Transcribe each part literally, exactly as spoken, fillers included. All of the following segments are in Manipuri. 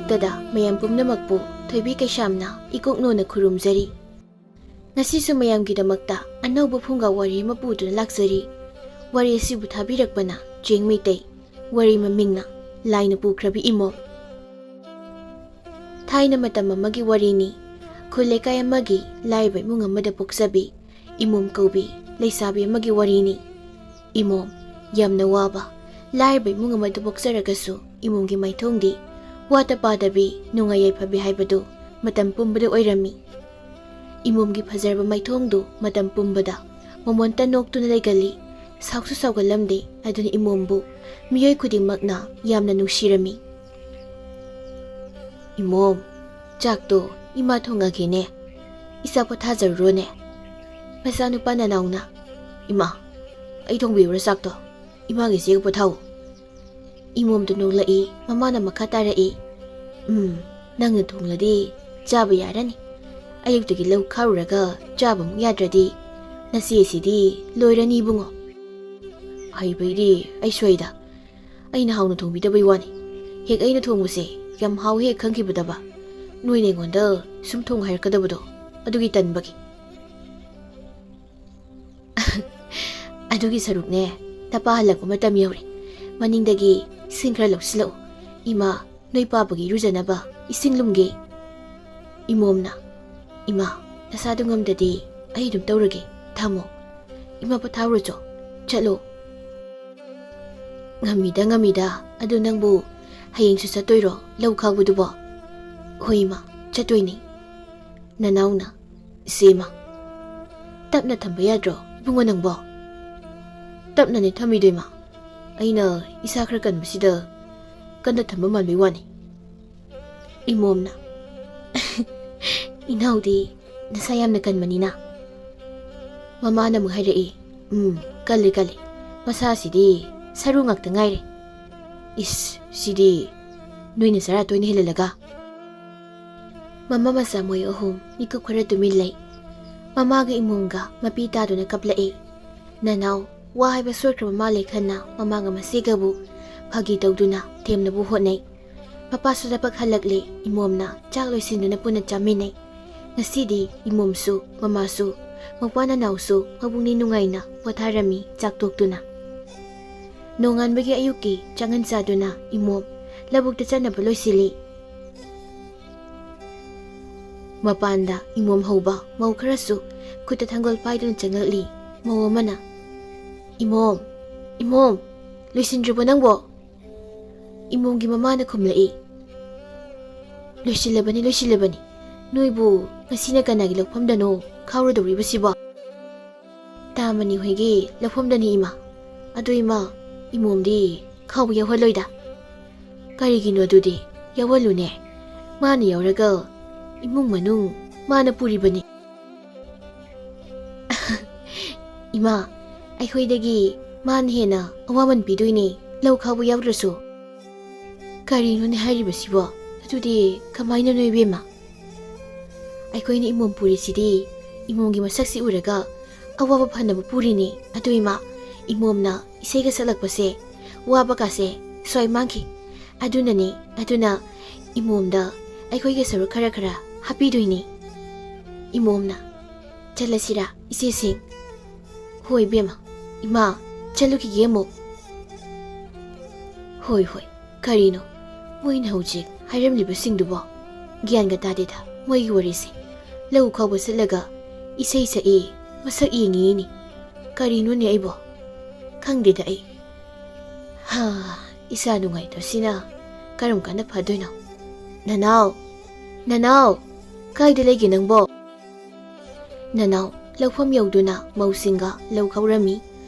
ꯗꯗꯥ, ꯃꯌꯥꯝ ꯄꯨꯝꯅꯃꯛꯄꯨ ꯊꯣꯏꯕꯤ ꯀꯩꯁꯥꯝꯅ ꯏꯀꯣꯛꯅꯣꯅ ꯈꯨꯔꯨꯝꯖꯔꯤ꯫ ꯉꯁꯤꯁꯨ ꯃꯌꯥꯝꯒꯤꯗꯃꯛꯇ ꯑꯅꯧꯕ ꯐꯨꯡꯒꯥ ꯋꯥꯔꯤ ꯑꯃ ꯄꯨꯗꯨꯅ ꯂꯥꯛꯆꯔꯤ꯫ ꯋꯥꯔꯤ ꯑꯁꯤꯕꯨ ꯊꯥꯕꯤꯔꯛꯄꯅ ꯆꯦꯡ ꯃꯩꯇꯩ꯫ ꯋꯥꯔꯤ ꯃꯃꯤꯡꯅ ꯂꯥꯏꯅ ꯄꯨꯈ꯭ꯔꯕꯤ ꯏꯃꯣꯝ꯫ ꯊꯥꯏꯅ ꯃꯇꯝ ꯑꯃꯒꯤ ꯋꯥꯔꯤꯅꯤ꯫ ꯈꯨꯜ ꯂꯩꯀꯥꯏ ꯑꯃꯒꯤ ꯂꯥꯏꯔꯕ ꯏꯃꯨꯡ ꯑꯃꯗ ꯄꯣꯛꯆꯕꯤ ꯏꯃꯣꯝ ꯀꯧꯕꯤ ꯂꯩꯁꯥꯕꯤ ꯑꯃꯒꯤ ꯋꯥꯔꯤꯅꯤ꯫ ꯏꯃꯣꯝ ꯌꯥꯝꯅ ꯋꯥꯕ, ꯂꯥꯏꯔꯕ ꯏꯃꯨꯡ ꯑꯃꯗ ꯄꯣꯛꯆꯔꯒꯁꯨ ꯏꯃꯣꯝꯒꯤ ꯃꯥꯏꯊꯣꯡꯗꯤ ꯋꯥꯠꯇ ꯄꯥꯗꯕꯤ, ꯅꯨꯡꯉꯥꯏ ꯌꯥꯏꯐꯕꯤ ꯍꯥꯏꯕꯗꯨ ꯃꯇꯝ ꯄꯨꯝꯕꯗ ꯑꯣꯏꯔꯝꯃꯤ꯫ ꯏꯃꯣꯝꯒꯤ ꯐꯖꯔꯕ ꯃꯥꯏꯊꯣꯡꯗꯨ ꯃꯇꯝ ꯄꯨꯝꯕꯗ ꯃꯃꯣꯟꯇ ꯅꯣꯛꯇꯨꯅ ꯂꯩꯒꯜꯂꯤ꯫ ꯁꯥꯎꯁꯨ ꯁꯥꯎꯒꯜꯂꯝꯗꯦ, ꯑꯗꯨꯅ ꯏꯃꯣꯝꯕꯨ ꯃꯤꯑꯣꯏ ꯈꯨꯗꯤꯡꯃꯛꯅ ꯌꯥꯝꯅ ꯅꯨꯡꯁꯤꯔꯝꯃꯤ꯫ "ꯏꯃꯣꯝ, ꯆꯥꯛꯇꯣ ꯏꯃꯥ ꯊꯣꯡꯉꯒꯦꯅꯦ꯫ ꯏꯆꯥ ꯄꯣꯊꯥꯖꯔꯨꯔꯣꯅꯦ꯫" ꯃꯆꯥꯅꯨꯄꯥ ꯅꯅꯥꯎꯅ, "ꯏꯃꯥ, ꯑꯩ ꯊꯣꯡꯕꯤꯔꯨꯔ ꯆꯥꯛꯇꯣ꯫ ꯏꯃꯥꯒꯤ ꯆꯦꯒ ꯄꯣꯊꯥꯎ꯫" ꯏꯃꯣꯝꯗꯨ ꯅꯣꯛꯂꯛꯏ꯫ ꯃꯃꯥꯅ ꯃꯈꯥ ꯇꯥꯔꯛꯏ, "ꯎꯝ, ꯅꯪꯅ ꯊꯣꯡꯂꯗꯤ ꯆꯥꯕ ꯌꯥꯔꯅꯤ꯫ ꯑꯌꯨꯛꯇꯒꯤ ꯂꯧ ꯈꯥꯎꯔꯨꯔꯒ ꯆꯥꯕꯃꯨꯛ ꯌꯥꯗ꯭ꯔꯗꯤ ꯅꯆꯦꯁꯤꯗꯤ ꯂꯣꯏꯔꯅꯤ ꯏꯕꯨꯡꯉꯣ꯫" "ꯍꯩꯕꯩꯗꯤ ꯑꯩ ꯁꯣꯏꯗ꯫ ꯑꯩꯅ ꯍꯥꯎꯅ ꯊꯣꯡꯕꯤꯗꯕꯩ ꯋꯥꯅꯤ꯫ ꯍꯦꯛ ꯑꯩꯅ ꯊꯣꯡꯕꯁꯦ ꯌꯥꯝ ꯍꯥꯎꯋꯦ ꯍꯦꯛ ꯈꯪꯈꯤꯕꯗꯕ ꯅꯣꯏꯅ ꯑꯩꯉꯣꯟꯗ ꯁꯨꯝ ꯊꯣꯡ ꯍꯥꯏꯔꯛꯀꯗꯕꯗꯣ ꯑꯗꯨꯒꯤ ꯇꯟꯕꯒꯤ꯫" "ꯑꯗꯨꯒꯤ ꯁꯔꯨꯛꯅꯦ, ꯅꯄꯥ ꯍꯜꯂꯛꯄ ꯃꯇꯝ ꯌꯧꯔꯦ꯫ ꯃꯅꯤꯡꯗꯒꯤ ꯏꯁꯤꯡ ꯈꯔ ꯂꯧꯁꯤꯜꯂꯛꯎ꯫ ꯏꯃꯥ, ꯅꯣꯏ ꯄꯥꯕꯒꯤ ꯏꯔꯨꯖꯅꯕ ꯏꯁꯤꯡ ꯂꯨꯝꯒꯦ꯫" ꯏꯃꯣꯝꯅ, "ꯏꯃꯥ, ꯅꯁꯥꯗꯨ ꯉꯝꯗꯗꯤ ꯑꯩ ꯑꯗꯨꯝ ꯇꯧꯔꯒꯦ꯫ ꯊꯝꯃꯣ꯫ ꯏꯃꯥ ꯄꯣꯊꯥꯔꯨꯆꯣ꯫ ꯆꯠꯂꯣ꯫" "ꯉꯝꯃꯤꯗ, ꯉꯝꯃꯤꯗ꯫ ꯑꯗꯨ ꯅꯪꯕꯨ ꯍꯌꯦꯡꯁꯨ ꯆꯠꯇꯣꯏꯔꯣ ꯂꯧ ꯈꯥꯎꯕꯗꯨꯕꯣ?" "ꯍꯣꯏ ꯏꯃꯥ, ꯆꯠꯇꯣꯏꯅꯤ꯫" ꯅꯅꯥꯎꯅ, "ꯏꯆꯦꯃ, ꯇꯞꯅ ꯊꯝꯕ ꯌꯥꯗ꯭ꯔꯣ ꯏꯕꯨꯡꯉꯣ ꯅꯪꯕꯣ?" "ꯇꯞꯅꯅꯦ ꯊꯝꯃꯤꯗꯣ ꯏꯃꯥ꯫ ꯑꯩꯅ ꯏꯁꯥ ꯈꯔ ꯀꯟꯕꯁꯤꯗ ꯀꯟꯅ ꯊꯝꯕ ꯃꯥꯟꯕꯩ ꯋꯥꯅꯤ꯫" ꯏꯃꯣꯝꯅ, "ꯏꯅꯥꯎꯗꯤ ꯅꯁꯥ ꯌꯥꯝꯅ ꯀꯟꯕꯅꯤꯅ꯫" ꯃꯃꯥꯅ ꯑꯃꯨꯛ ꯍꯥꯏꯔꯛꯏ, "ꯎꯝ, ꯀꯜꯂꯤ, ꯀꯜꯂꯤ꯫ ꯃꯁꯥꯁꯤꯗꯤ ꯁꯔꯨ ꯉꯥꯛꯇ ꯉꯥꯏꯔꯦ꯫" "ꯏꯁ, ꯁꯤꯗꯤ ꯅꯣꯏꯅ ꯆꯔꯥ ꯇꯣꯏꯅ ꯍꯦꯜꯍꯜꯂꯒ꯫" ꯃꯃꯥ ꯃꯆꯥ ꯃꯣꯏ ꯑꯍꯨꯝ ꯃꯤꯀꯨꯞ ꯈꯔ ꯇꯨꯃꯤꯟ ꯂꯩ꯫ ꯃꯃꯥꯒ ꯏꯃꯣꯝꯒ ꯃꯄꯤ ꯇꯥꯗꯨꯅ ꯀꯞꯂꯛꯏ꯫ ꯅꯅꯥꯎ, ꯋꯥ ꯍꯥꯏꯕ ꯁꯣꯏꯈ꯭ꯔꯕ ꯃꯥꯜꯂꯦ ꯈꯟꯅ ꯃꯃꯥꯒ ꯃꯆꯦꯒꯕꯨ ꯐꯥꯒꯤ ꯇꯧꯗꯨꯅ ꯊꯦꯝꯅꯕ ꯍꯣꯠꯅꯩ꯫ ꯃꯄꯥꯁꯨ ꯊꯕꯛ ꯍꯜꯂꯛꯂꯦ꯫ ꯏꯃꯣꯝꯅ ꯆꯥꯛ ꯂꯣꯏꯁꯤꯟꯗꯨꯅ ꯄꯨꯟꯅ ꯆꯥꯃꯤꯟꯅꯩ꯫ ꯉꯁꯤꯗꯤ ꯏꯃꯣꯝꯁꯨ, ꯃꯃꯥꯁꯨ, ꯃꯄꯥ ꯅꯅꯥꯎꯁꯨ ꯃꯕꯨꯛꯅꯤꯡ ꯅꯨꯡꯉꯥꯏꯅ ꯄꯣꯊꯥꯔꯝꯃꯤ ꯆꯥꯛ ꯇꯣꯛꯇꯨꯅ꯫ ꯅꯣꯡꯉꯥꯟꯕꯒꯤ ꯑꯌꯨꯛꯀꯤ ꯆꯥꯉꯟ ꯆꯥꯗꯨꯅ ꯏꯃꯣꯝ ꯂꯧꯕꯨꯛꯇ ꯆꯠꯅꯕ ꯂꯣꯏꯁꯤꯜꯂꯤ꯫ ꯃꯄꯥꯟꯗ ꯏꯃꯣꯝ ꯍꯧꯕ ꯃꯧ ꯈꯔꯁꯨ ꯈꯨꯠꯇ ꯊꯥꯡꯒꯣꯜ ꯄꯥꯏꯗꯨꯅ ꯆꯪꯂꯛꯂꯤ꯫ ꯃꯧ ꯑꯃꯅ, "ꯏꯃꯣꯝ, ꯏꯃꯣꯝ, ꯂꯣꯏꯁꯤꯟꯗ꯭ꯔꯤꯕꯣ ꯅꯪꯕꯣ?" ꯏꯃꯣꯝꯒꯤ ꯃꯃꯥꯅ ꯈꯨꯝꯂꯛꯏ, "ꯂꯣꯏꯁꯤꯜꯂꯕꯅꯤ, ꯂꯣꯏꯁꯤꯜꯂꯕꯅꯤ꯫ ꯅꯣꯏꯕꯨ ꯉꯁꯤꯅ ꯀꯅꯥꯒꯤ ꯂꯧꯐꯝꯗꯅꯣ ꯈꯥꯎꯔꯨꯗꯧꯔꯤꯕꯁꯤꯕꯣ?" "ꯇꯥꯃꯅꯤ ꯍꯣꯏꯒꯤ ꯂꯧꯐꯝꯗꯅꯤ, ꯏꯃꯥ꯫ ꯑꯗꯨ ꯏꯃꯥ, ꯏꯃꯣꯝꯗꯤ ꯈꯥꯎꯕ ꯌꯥꯎꯍꯜꯂꯣꯏꯗ?" "ꯀꯔꯤꯒꯤꯅꯣ ꯑꯗꯨꯗꯤ? ꯌꯥꯎꯍꯜꯂꯨꯅꯦ꯫ ꯃꯥꯅ ꯌꯥꯎꯔꯒ ꯏꯃꯨꯡ ꯃꯅꯨꯡ ꯃꯥꯅ ꯄꯨꯔꯤꯕꯅꯤ꯫" "ꯏꯃꯥ, ꯑꯩꯈꯣꯏꯗꯒꯤ ꯃꯥꯅ ꯍꯦꯟꯅ ꯑꯋꯥꯃꯟ ꯄꯤꯗꯣꯏꯅꯦ, ꯂꯧ ꯈꯥꯎꯕ ꯌꯥꯎꯗ꯭ꯔꯁꯨ꯫" "ꯀꯔꯤꯅꯣꯅꯦ ꯍꯥꯏꯔꯤꯕꯁꯤꯕꯣ? ꯑꯗꯨꯗꯤ ꯀꯃꯥꯏꯅꯅꯣ ꯏꯕꯦꯝꯃ? ꯑꯩꯈꯣꯏꯅ ꯏꯃꯣꯝ ꯄꯨꯔꯤꯁꯤꯗꯤ ꯏꯃꯣꯝꯒꯤ ꯃꯁꯛꯁꯤ ꯎꯔꯒ ꯑꯋꯥꯕ ꯐꯅꯕ ꯄꯨꯔꯤꯅꯤ꯫ ꯑꯗꯨ ꯏꯃꯥ, ꯏꯃꯣꯝꯅ ꯏꯁꯩꯒ ꯁꯛꯂꯛꯄꯁꯦ ꯋꯥꯕ ꯀꯥꯁꯦ ꯁ꯭ꯋꯥꯏ ꯃꯥꯡꯈꯤ꯫ ꯑꯗꯨꯅꯅꯤ, ꯑꯗꯨꯅ ꯏꯃꯣꯝꯗ ꯑꯩꯈꯣꯏꯒꯤ ꯁꯔꯨꯛ ꯈꯔ ꯈꯔ ꯍꯥꯞꯄꯤꯗꯣꯏꯅꯤ ꯏꯃꯣꯝꯅ꯫ ꯆꯠꯂꯁꯤꯔꯥ ꯏꯆꯦꯁꯤꯡ?" "ꯍꯣꯏ ꯏꯕꯦꯝꯃ, ꯏꯃꯥ, ꯆꯠꯂꯨꯈꯤꯒꯦ ꯑꯃꯨꯛ꯫" "ꯍꯣꯏ, ꯍꯣꯏ, ꯀꯔꯤꯅꯣ ꯃꯣꯏꯅ ꯍꯧꯖꯤꯛ ꯍꯥꯏꯔꯝꯂꯤꯕꯁꯤꯡꯗꯨꯕꯣ? ꯒ꯭ꯌꯥꯟꯒ ꯇꯥꯗꯦꯗ ꯃꯣꯏꯒꯤ ꯋꯥꯔꯤꯁꯦ꯫ ꯂꯧ ꯈꯥꯎꯕ ꯆꯠꯂꯒ ꯏꯁꯩ ꯁꯛꯏ, ꯃꯁꯛ ꯌꯦꯡꯉꯤꯅꯤ꯫ ꯀꯔꯤꯅꯣꯅꯦ ꯑꯩꯕꯣ? ꯈꯪꯗꯦꯗ ꯑꯩ꯫ ꯍꯥ, ꯏꯁꯥ ꯅꯨꯡꯉꯥꯏꯇꯕꯁꯤꯅ ꯀꯔꯝ ꯀꯥꯟꯗ ꯐꯗꯣꯏꯅꯣ? ꯅꯅꯥꯎ, ꯅꯅꯥꯎ, ꯀꯥꯏꯗ ꯂꯩꯒꯦ ꯅꯪꯕꯣ?" ꯅꯅꯥꯎ ꯂꯧꯐꯝ ꯌꯧꯗꯨꯅ ꯃꯧꯁꯤꯡꯒ ꯂꯧ ꯈꯥꯎꯔꯝꯃꯤ꯫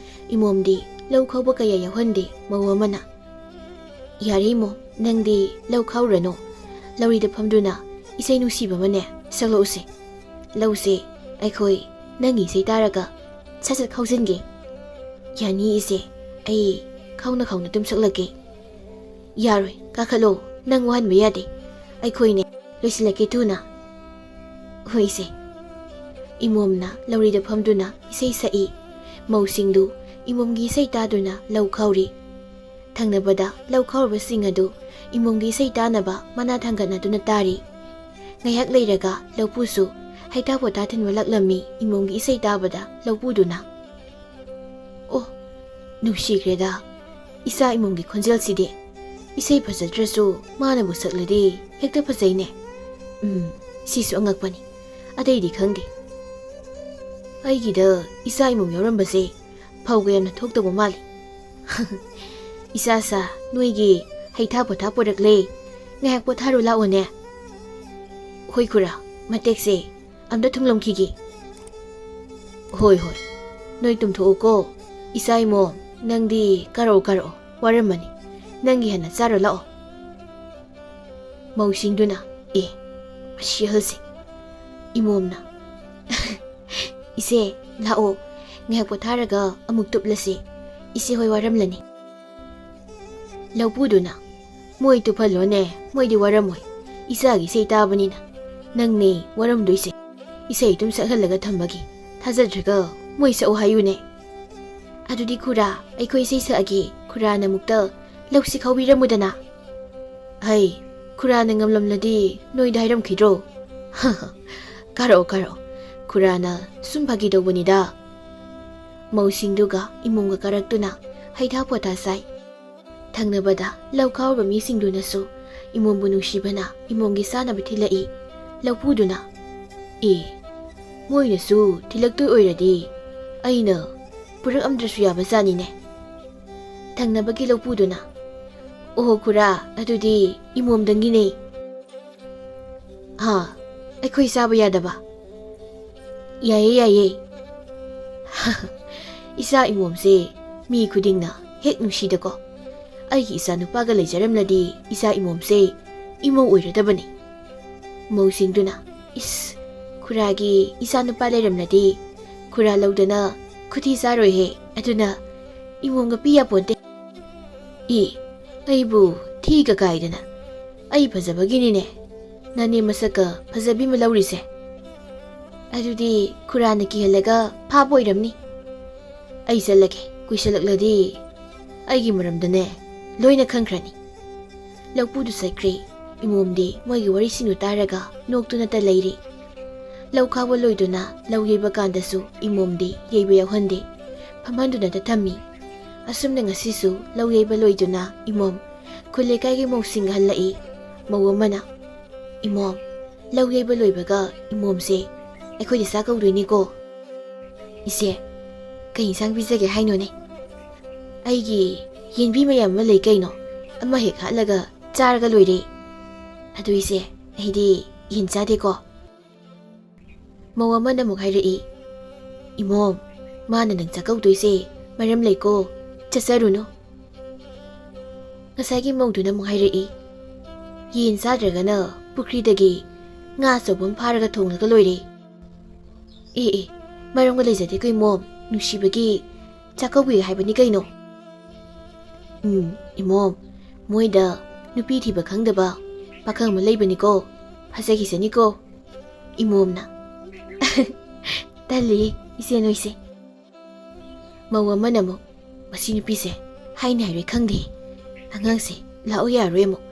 ꯏꯃꯣꯝꯗꯤ ꯂꯧ ꯈꯥꯎꯕ ꯀꯌꯥ ꯌꯥꯎꯍꯟꯗꯦ꯫ ꯃꯧ ꯑꯃꯅ, "ꯌꯥꯔꯦ ꯏꯃꯣꯝ, ꯅꯪꯗꯤ ꯂꯧ ꯈꯥꯎꯔꯅꯨ꯫ ꯂꯧꯔꯤꯗ ꯐꯝꯗꯨꯅ ꯏꯁꯩ ꯅꯨꯡꯁꯤꯕ ꯑꯃꯅꯦ ꯁꯛꯂꯛꯎꯁꯦ꯫ ꯂꯧꯁꯦ ꯑꯩꯈꯣꯏ ꯅꯪꯒꯤ ꯏꯁꯩ ꯇꯥꯔꯒ ꯁꯠ ꯁꯠ ꯈꯥꯎꯖꯤꯟꯒꯦ꯫" "ꯌꯥꯅꯤ ꯏꯆꯦ, ꯑꯩ ꯈꯥꯎꯅ ꯈꯥꯎꯅ ꯑꯗꯨꯝ ꯁꯛꯂꯛꯀꯦ꯫" "ꯌꯥꯔꯣꯏ, ꯀꯥꯈꯠꯂꯣ, ꯅꯪ ꯋꯥꯍꯟꯕ ꯌꯥꯗꯦ꯫ ꯑꯩꯈꯣꯏꯅꯦ ꯂꯣꯏꯁꯤꯜꯂꯛꯀꯦ ꯊꯨꯅ꯫" "ꯍꯣꯏ ꯏꯆꯦ꯫" ꯏꯃꯣꯝꯅ ꯂꯧꯔꯤꯗ ꯐꯝꯗꯨꯅ ꯏꯁꯩ ꯁꯛꯏ꯫ ꯃꯧꯁꯤꯡꯗꯨ ꯏꯃꯣꯝꯒꯤ ꯏꯁꯩ ꯇꯥꯗꯨꯅ ꯂꯧ ꯈꯥꯎꯔꯤ꯫ ꯊꯪꯅꯕꯗ ꯂꯧ ꯈꯥꯎꯔꯕꯁꯤꯡ ꯑꯗꯨ ꯏꯃꯣꯝꯒꯤ ꯏꯁꯩ ꯇꯥꯅꯕ ꯃꯅꯥ ꯊꯥꯡꯒꯠꯅꯗꯨꯅ ꯇꯥꯔꯤ꯫ ꯉꯥꯏꯍꯥꯛ ꯂꯩꯔꯒ ꯂꯧꯄꯨꯁꯨ ꯍꯩꯊꯥ ꯄꯣꯊꯥ ꯊꯤꯟꯕ ꯂꯥꯛꯂꯝꯃꯤ꯫ ꯏꯃꯣꯝꯒꯤ ꯏꯁꯩ ꯇꯥꯕꯗ ꯂꯧꯄꯨꯗꯨꯅ, "ꯑꯣ, ꯅꯨꯡꯁꯤꯈ꯭ꯔꯦꯗ ꯏꯆꯥ ꯏꯃꯣꯝꯒꯤ ꯈꯣꯟꯖꯦꯜꯁꯤꯗꯤ꯫ ꯏꯁꯩ ꯐꯖꯗ꯭ꯔꯁꯨ ꯃꯥꯅꯕꯨ ꯁꯛꯂꯗꯤ ꯍꯦꯛꯇ ꯐꯖꯩꯅꯦ꯫ ꯎꯝ, ꯁꯤꯁꯨ ꯑꯉꯛꯄꯅꯤ꯫ ꯑꯇꯩꯗꯤ ꯈꯪꯗꯦ꯫ ꯑꯩꯒꯤꯗ ꯏꯆꯥ ꯏꯃꯣꯝ ꯌꯥꯎꯔꯝꯕꯁꯦ ꯐꯧꯒ ꯌꯥꯝꯅ ꯊꯣꯛꯇꯧꯕ ꯃꯥꯜꯂꯤ꯫ ꯏꯆꯥ ꯁꯥ, ꯅꯣꯏꯒꯤ ꯍꯩꯊꯥ ꯄꯣꯊꯥ ꯄꯨꯔꯛꯂꯦ꯫ ꯉꯥꯏꯍꯥꯛ ꯄꯣꯊꯥꯔꯨ ꯂꯥꯛꯑꯣꯅꯦ꯫" "ꯍꯣꯏ ꯈꯨꯔꯥ, ꯃꯇꯦꯛꯁꯦ ꯑꯝꯇ ꯊꯨꯡꯂꯝꯈꯤꯒꯦ꯫" "ꯍꯣꯏ, ꯍꯣꯏ, ꯅꯣꯏ ꯇꯨꯝꯊꯣꯛꯎꯀꯣ꯫ ꯏꯆꯥ ꯏꯃꯣꯝ, ꯅꯪꯗꯤ ꯀꯥꯔꯛꯑꯣ, ꯀꯥꯔꯛꯑꯣ, ꯋꯥꯔꯝꯃꯅꯤ꯫ ꯅꯪꯒꯤ ꯍꯥꯟꯅ ꯆꯥꯔꯨ ꯂꯥꯛꯑꯣ꯫" ꯃꯧꯁꯤꯡꯗꯨꯅ, "ꯑꯦ, ꯃꯁꯤ ꯑꯍꯜꯁꯦ꯫" ꯏꯃꯣꯝꯅ, "ꯏꯆꯦ, ꯂꯥꯛꯑꯣ, ꯉꯥꯏꯍꯥꯛ ꯄꯣꯊꯥꯔꯒ ꯑꯃꯨꯛ ꯇꯨꯞꯂꯁꯤ꯫ ꯏꯆꯦ ꯍꯣꯏ ꯋꯥꯔꯝꯂꯅꯤ꯫" ꯂꯧꯄꯨꯗꯨꯅ, "ꯃꯣꯏ ꯇꯨꯞꯍꯜꯂꯣꯅꯦ, ꯃꯣꯏꯗꯤ ꯋꯥꯔꯝꯃꯣꯏ꯫ ꯏꯆꯥꯒꯤ ꯏꯁꯩ ꯇꯥꯕꯅꯤꯅ꯫ ꯅꯪꯅꯦ ꯋꯥꯔꯝꯗꯣꯏꯁꯦ꯫ ꯏꯁꯩ ꯑꯗꯨꯝ ꯁꯛꯍꯜꯂꯒ ꯊꯝꯕꯒꯤ꯫ ꯊꯥꯖꯗ꯭ꯔꯒ ꯃꯣꯏ ꯁꯛꯎ ꯍꯥꯏꯌꯨꯅꯦ꯫" "ꯑꯗꯨꯗꯤ ꯈꯨꯔꯥ, ꯑꯩꯈꯣꯏ ꯏꯁꯩ ꯁꯛꯑꯒꯦ꯫ ꯈꯨꯔꯥꯅ ꯑꯃꯨꯛꯇ ꯂꯧꯁꯤ ꯈꯥꯎꯕꯤꯔꯝꯃꯨꯗꯅ꯫" "ꯍꯩ, ꯈꯨꯔꯥꯅ ꯉꯝꯂꯝꯂꯗꯤ ꯅꯣꯏꯗ ꯍꯥꯏꯔꯝꯈꯤꯗ꯭ꯔꯣ?" "ꯀꯥꯔꯛꯑꯣ, ꯀꯥꯔꯛꯑꯣ꯫ ꯈꯨꯔꯥꯅ ꯁꯨꯝ ꯐꯥꯒꯤ ꯇꯧꯕꯅꯤꯗ꯫" ꯃꯧꯁꯤꯡꯗꯨꯒ ꯏꯃꯣꯝꯒ ꯀꯥꯔꯛꯇꯨꯅ ꯍꯩꯊꯥ ꯄꯣꯊꯥ ꯆꯥꯏ꯫ ꯊꯪꯅꯕꯗ ꯂꯧ ꯈꯥꯎꯕ ꯃꯤꯁꯤꯡꯗꯨꯅꯁꯨ ꯏꯃꯣꯝꯕꯨ ꯅꯨꯡꯁꯤꯕꯅ ꯏꯃꯣꯝꯒꯤ ꯆꯥꯅꯕ ꯊꯤꯜꯂꯛꯏ꯫ ꯂꯧꯄꯨꯗꯨꯅ, "ꯑꯦ, ꯃꯣꯏꯅꯁꯨ ꯊꯤꯜꯂꯛꯇꯣꯏ ꯑꯣꯏꯔꯗꯤ ꯑꯩꯅ ꯄꯨꯔꯛꯑꯝꯗ꯭ꯔꯁꯨ ꯌꯥꯕ ꯖꯥꯠꯅꯤꯅꯦ꯫" ꯊꯪꯅꯕꯒꯤ ꯂꯧꯄꯨꯗꯨꯅ, "ꯑꯣꯍꯣ ꯈꯨꯔꯥ, ꯑꯗꯨꯗꯤ ꯏꯃꯣꯝꯗꯪꯒꯤꯅꯦ꯫" "ꯍꯥ, ꯑꯩꯈꯣꯏ ꯆꯥꯕ ꯌꯥꯗꯕ?" "ꯌꯥꯏꯌꯦ, ꯌꯥꯏꯌꯦ꯫" "ꯏꯆꯥ ꯏꯃꯣꯝꯁꯦ ꯃꯤ ꯈꯨꯗꯤꯡꯅ ꯍꯦꯛ ꯅꯨꯡꯁꯤꯗꯀꯣ꯫ ꯑꯩꯒꯤ ꯏꯆꯥ ꯅꯨꯄꯥꯒ ꯂꯩꯖꯔꯝꯂꯗꯤ ꯏꯆꯥ ꯏꯃꯣꯝꯁꯦ ꯏꯃꯧ ꯑꯣꯏꯔꯗꯕꯅꯤ꯫" ꯃꯧꯁꯤꯡꯗꯨꯅ, "ꯏꯁ, ꯈꯨꯔꯥꯒꯤ ꯏꯆꯥ ꯅꯨꯄꯥ ꯂꯩꯔꯝꯂꯗꯤ ꯈꯨꯔꯥ ꯂꯧꯗꯅ ꯈꯨꯊꯤ ꯆꯥꯔꯣꯏꯍꯦ꯫ ꯑꯗꯨꯅ ꯏꯃꯣꯝꯒ ꯄꯤ ꯌꯥꯄꯣꯟꯇꯦ꯫" "ꯏ, ꯑꯩꯕꯨ ꯊꯤꯒ ꯀꯥꯏꯗꯅ꯫ ꯑꯩ ꯐꯖꯕꯒꯤꯅꯤꯅꯦ ꯅꯅꯦ ꯃꯁꯛꯀ ꯐꯖꯕꯤ ꯑꯃ ꯂꯧꯔꯤꯁꯦ꯫ ꯑꯗꯨꯗꯤ ꯈꯨꯔꯥꯅ ꯀꯤꯍꯜꯂꯒ ꯐꯥꯕ ꯑꯣꯏꯔꯝꯅꯤ꯫ ꯑꯩ ꯆꯠꯂꯒꯦ, ꯀꯨꯏꯁꯜꯂꯛꯂꯗꯤ ꯑꯩꯒꯤ ꯃꯔꯝꯗꯅꯦ ꯂꯣꯏꯅ ꯈꯪꯈ꯭ꯔꯅꯤ꯫ ꯂꯧꯄꯨꯗꯨ ꯆꯠꯈ꯭ꯔꯦ꯫ ꯏꯃꯣꯝꯗꯤ ꯃꯣꯏꯒꯤ ꯋꯥꯔꯤꯁꯤꯡꯗꯨ ꯇꯥꯔꯒ ꯅꯣꯛꯇꯨꯅꯇ ꯂꯩꯔꯦ꯫ ꯂꯧ ꯈꯥꯎꯕ ꯂꯣꯏꯗꯨꯅ ꯂꯧ ꯌꯩꯕ ꯀꯥꯟꯗꯁꯨ ꯏꯃꯣꯝꯗꯤ ꯌꯩꯕ ꯌꯥꯎꯍꯟꯗꯦ, ꯐꯝꯍꯟꯗꯨꯅꯇ ꯊꯝꯃꯤ꯫ ꯑꯁꯨꯝꯅ ꯉꯁꯤꯁꯨ ꯂꯧ ꯌꯩꯕ ꯂꯣꯏꯗꯨꯅ ꯏꯃꯣꯝ ꯈꯨꯜ ꯂꯩꯀꯥꯏꯒꯤ ꯃꯧꯁꯤꯡꯒ ꯍꯜꯂꯛꯏ꯫ ꯃꯧ ꯑꯃꯅ, "ꯏꯃꯣꯝ, ꯂꯧ ꯌꯩꯕ ꯂꯣꯏꯕꯒ ꯏꯃꯣꯝꯁꯦ ꯑꯩꯈꯣꯏꯗ ꯆꯥꯛ ꯀꯧꯗꯣꯏꯅꯤꯀꯣ꯫" "ꯏꯆꯦ, ꯀꯩ ꯏꯟꯁꯥꯡ ꯄꯤꯖꯒꯦ ꯍꯥꯏꯅꯣꯅꯦ?" "ꯑꯩꯒꯤ ꯌꯦꯟꯕꯤ ꯃꯌꯥꯝ ꯑꯃ ꯂꯩ ꯀꯩꯅꯣ, ꯑꯃ ꯍꯦꯛ ꯍꯥꯠꯂꯒ ꯆꯥꯔꯒ ꯂꯣꯏꯔꯦ꯫" "ꯑꯗꯨ ꯏꯆꯦ, ꯑꯩꯗꯤ ꯌꯦꯟ ꯆꯥꯗꯦꯀꯣ꯫" ꯃꯧ ꯑꯃꯅ ꯑꯃꯨꯛ ꯍꯥꯏꯔꯛꯏ, "ꯏꯃꯣꯝ, ꯃꯥꯅ ꯅꯪ ꯆꯥꯛꯀꯧꯗꯣꯏꯁꯦ ꯃꯔꯝ ꯂꯩꯀꯣ, ꯆꯠꯆꯔꯨꯅꯨ꯫" ꯉꯁꯥꯏꯒꯤ ꯃꯧꯗꯨꯅ ꯑꯃꯨꯛ ꯍꯥꯏꯔꯛꯏ, "ꯌꯦꯟ ꯆꯥꯗ꯭ꯔꯒꯅ ꯄꯨꯈ꯭ꯔꯤꯗꯒꯤ ꯉꯥ ꯑꯆꯧꯕ ꯑꯃ ꯐꯥꯔꯒ ꯊꯣꯡꯂꯒ ꯂꯣꯏꯔꯦ꯫" "ꯑꯦ ꯑꯦ, ꯃꯔꯝꯒ ꯂꯩꯖꯗꯦ ꯀꯩ ꯃꯣꯝ, ꯅꯨꯡꯁꯤꯕꯒꯤ ꯆꯥꯛꯀꯧꯕꯤ ꯍꯥꯏꯕꯅꯤ ꯀꯩꯅꯣ꯫" "ꯎꯝ, ꯏꯃꯣꯝ, ꯃꯣꯏꯗ ꯅꯨꯄꯤ ꯊꯤꯕ ꯈꯪꯗꯕ ꯄꯥꯈꯪ ꯑꯃ ꯂꯩꯕꯅꯤꯀꯣ, ꯐꯖꯈꯤꯁꯅꯤꯀꯣ꯫" ꯏꯃꯣꯝꯅ, "ꯇꯜꯂꯤ ꯏꯆꯦ ꯅꯣꯏꯁꯦ꯫" ꯃꯧ ꯑꯃꯅ ꯑꯃꯨꯛ, "ꯃꯁꯤ ꯅꯨꯄꯤꯁꯦ ꯍꯥꯏꯅꯤ ꯍꯥꯏꯔꯣꯏ ꯈꯪꯗꯦ꯫ ꯑꯉꯥꯡꯁꯦ ꯂꯥꯛꯎ ꯌꯥꯔꯣꯏ ꯑꯃꯨꯛ꯫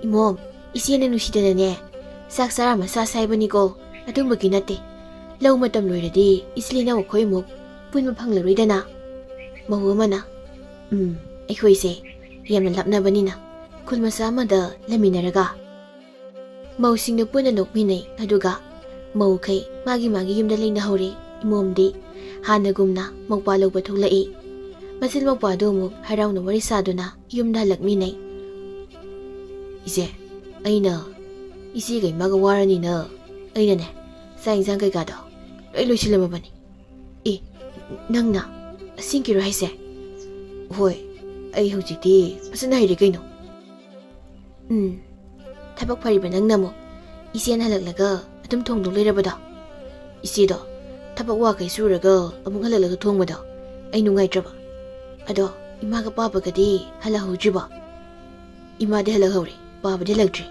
ꯏꯃꯣꯝ, ꯏꯆꯦꯅ ꯅꯨꯡꯁꯤꯗꯅꯅꯦ, ꯆꯥꯛ ꯆꯥꯔꯥ ꯑꯃ ꯆꯥꯁꯦ ꯍꯥꯏꯕꯅꯤꯀꯣ, ꯑꯗꯨꯝꯕꯒꯤ ꯅꯠꯇꯦ꯫ ꯂꯧ ꯃꯇꯝ ꯂꯣꯏꯔꯗꯤ ꯏꯆꯤꯜ ꯏꯅꯥꯎ ꯑꯩꯈꯣꯏ ꯑꯃꯨꯛ ꯄꯨꯟꯕ ꯐꯪꯂꯔꯣꯏꯗꯅ꯫" ꯃꯧ ꯑꯃꯅ, "ꯎꯝ, ꯑꯩꯈꯣꯏꯁꯦ ꯌꯥꯝꯅ ꯂꯥꯞꯅꯕꯅꯤꯅ ꯈꯨꯜ ꯃꯆꯥ ꯑꯃꯗ ꯂꯩꯃꯤꯟꯅꯔꯒ꯫" ꯃꯧꯁꯤꯡꯗꯨ ꯄꯨꯟꯅ ꯅꯣꯛꯃꯤꯟꯅꯩ, ꯑꯗꯨꯒ ꯃꯧꯈꯩ ꯃꯥꯒꯤ ꯃꯥꯒꯤ ꯌꯨꯝꯗ ꯂꯩꯅꯍꯧꯔꯦ꯫ ꯏꯃꯣꯝꯗꯤ ꯍꯥꯟꯅꯒꯨꯝꯅ ꯃꯧꯄ꯭ꯋꯥ ꯂꯧꯕ ꯊꯣꯛꯂꯛꯏ꯫ ꯃꯆꯤꯟ ꯃꯧꯄ꯭ꯋꯥꯗꯨ ꯑꯃꯨꯛ ꯍꯔꯥꯎꯅ ꯋꯥꯔꯤ ꯁꯥꯗꯨꯅ ꯌꯨꯝꯗ ꯍꯜꯂꯛꯃꯤꯟꯅꯩ꯫ "ꯏꯆꯦ, ꯑꯩꯅ ꯏꯆꯦꯒ ꯏꯃꯥꯒ ꯋꯥꯔꯅꯤꯅ ꯑꯩꯅꯅꯦ ꯆꯥꯛ ꯏꯟꯁꯥꯡ ꯀꯩꯀꯥꯗꯣ ꯂꯣꯏ ꯂꯣꯏꯁꯤꯜꯂꯝꯃꯕꯅꯤ꯫" "ꯑꯦ, ꯅꯪꯅ ꯑꯁꯦꯡꯀꯤꯔꯣ ꯍꯥꯏꯁꯦ?" "ꯍꯣꯏ, ꯑꯩ ꯍꯧꯖꯤꯛꯇꯤ ꯐꯖꯅ ꯍꯩꯔꯦ ꯀꯩꯅꯣ꯫" "ꯎꯝ, ꯊꯕꯛ ꯐꯔꯤꯕ ꯅꯪꯅ ꯑꯃꯨꯛ ꯏꯆꯦꯅ ꯍꯜꯂꯛꯂꯒ ꯑꯗꯨꯝ ꯊꯣꯡꯗꯧ ꯂꯩꯔꯕꯗꯣ? ꯏꯆꯦꯗꯣ ꯊꯕꯛ ꯋꯥꯈꯩ ꯁꯨꯔꯒ ꯑꯃꯨꯛ ꯍꯜꯂꯛꯂꯒ ꯊꯣꯡꯕꯗꯣ ꯑꯩ ꯅꯨꯡꯉꯥꯏꯇ꯭ꯔꯕ꯫ ꯑꯗꯣ ꯏꯃꯥꯒ ꯄꯥꯕꯒꯗꯤ ꯍꯜꯂꯛꯍꯧꯗ꯭ꯔꯤꯕꯣ?" "ꯏꯃꯥꯗꯤ ꯍꯜꯂꯛꯍꯧꯔꯦ, ꯄꯥꯕꯗꯤ ꯍꯜꯂꯛꯇ꯭ꯔꯤ꯫"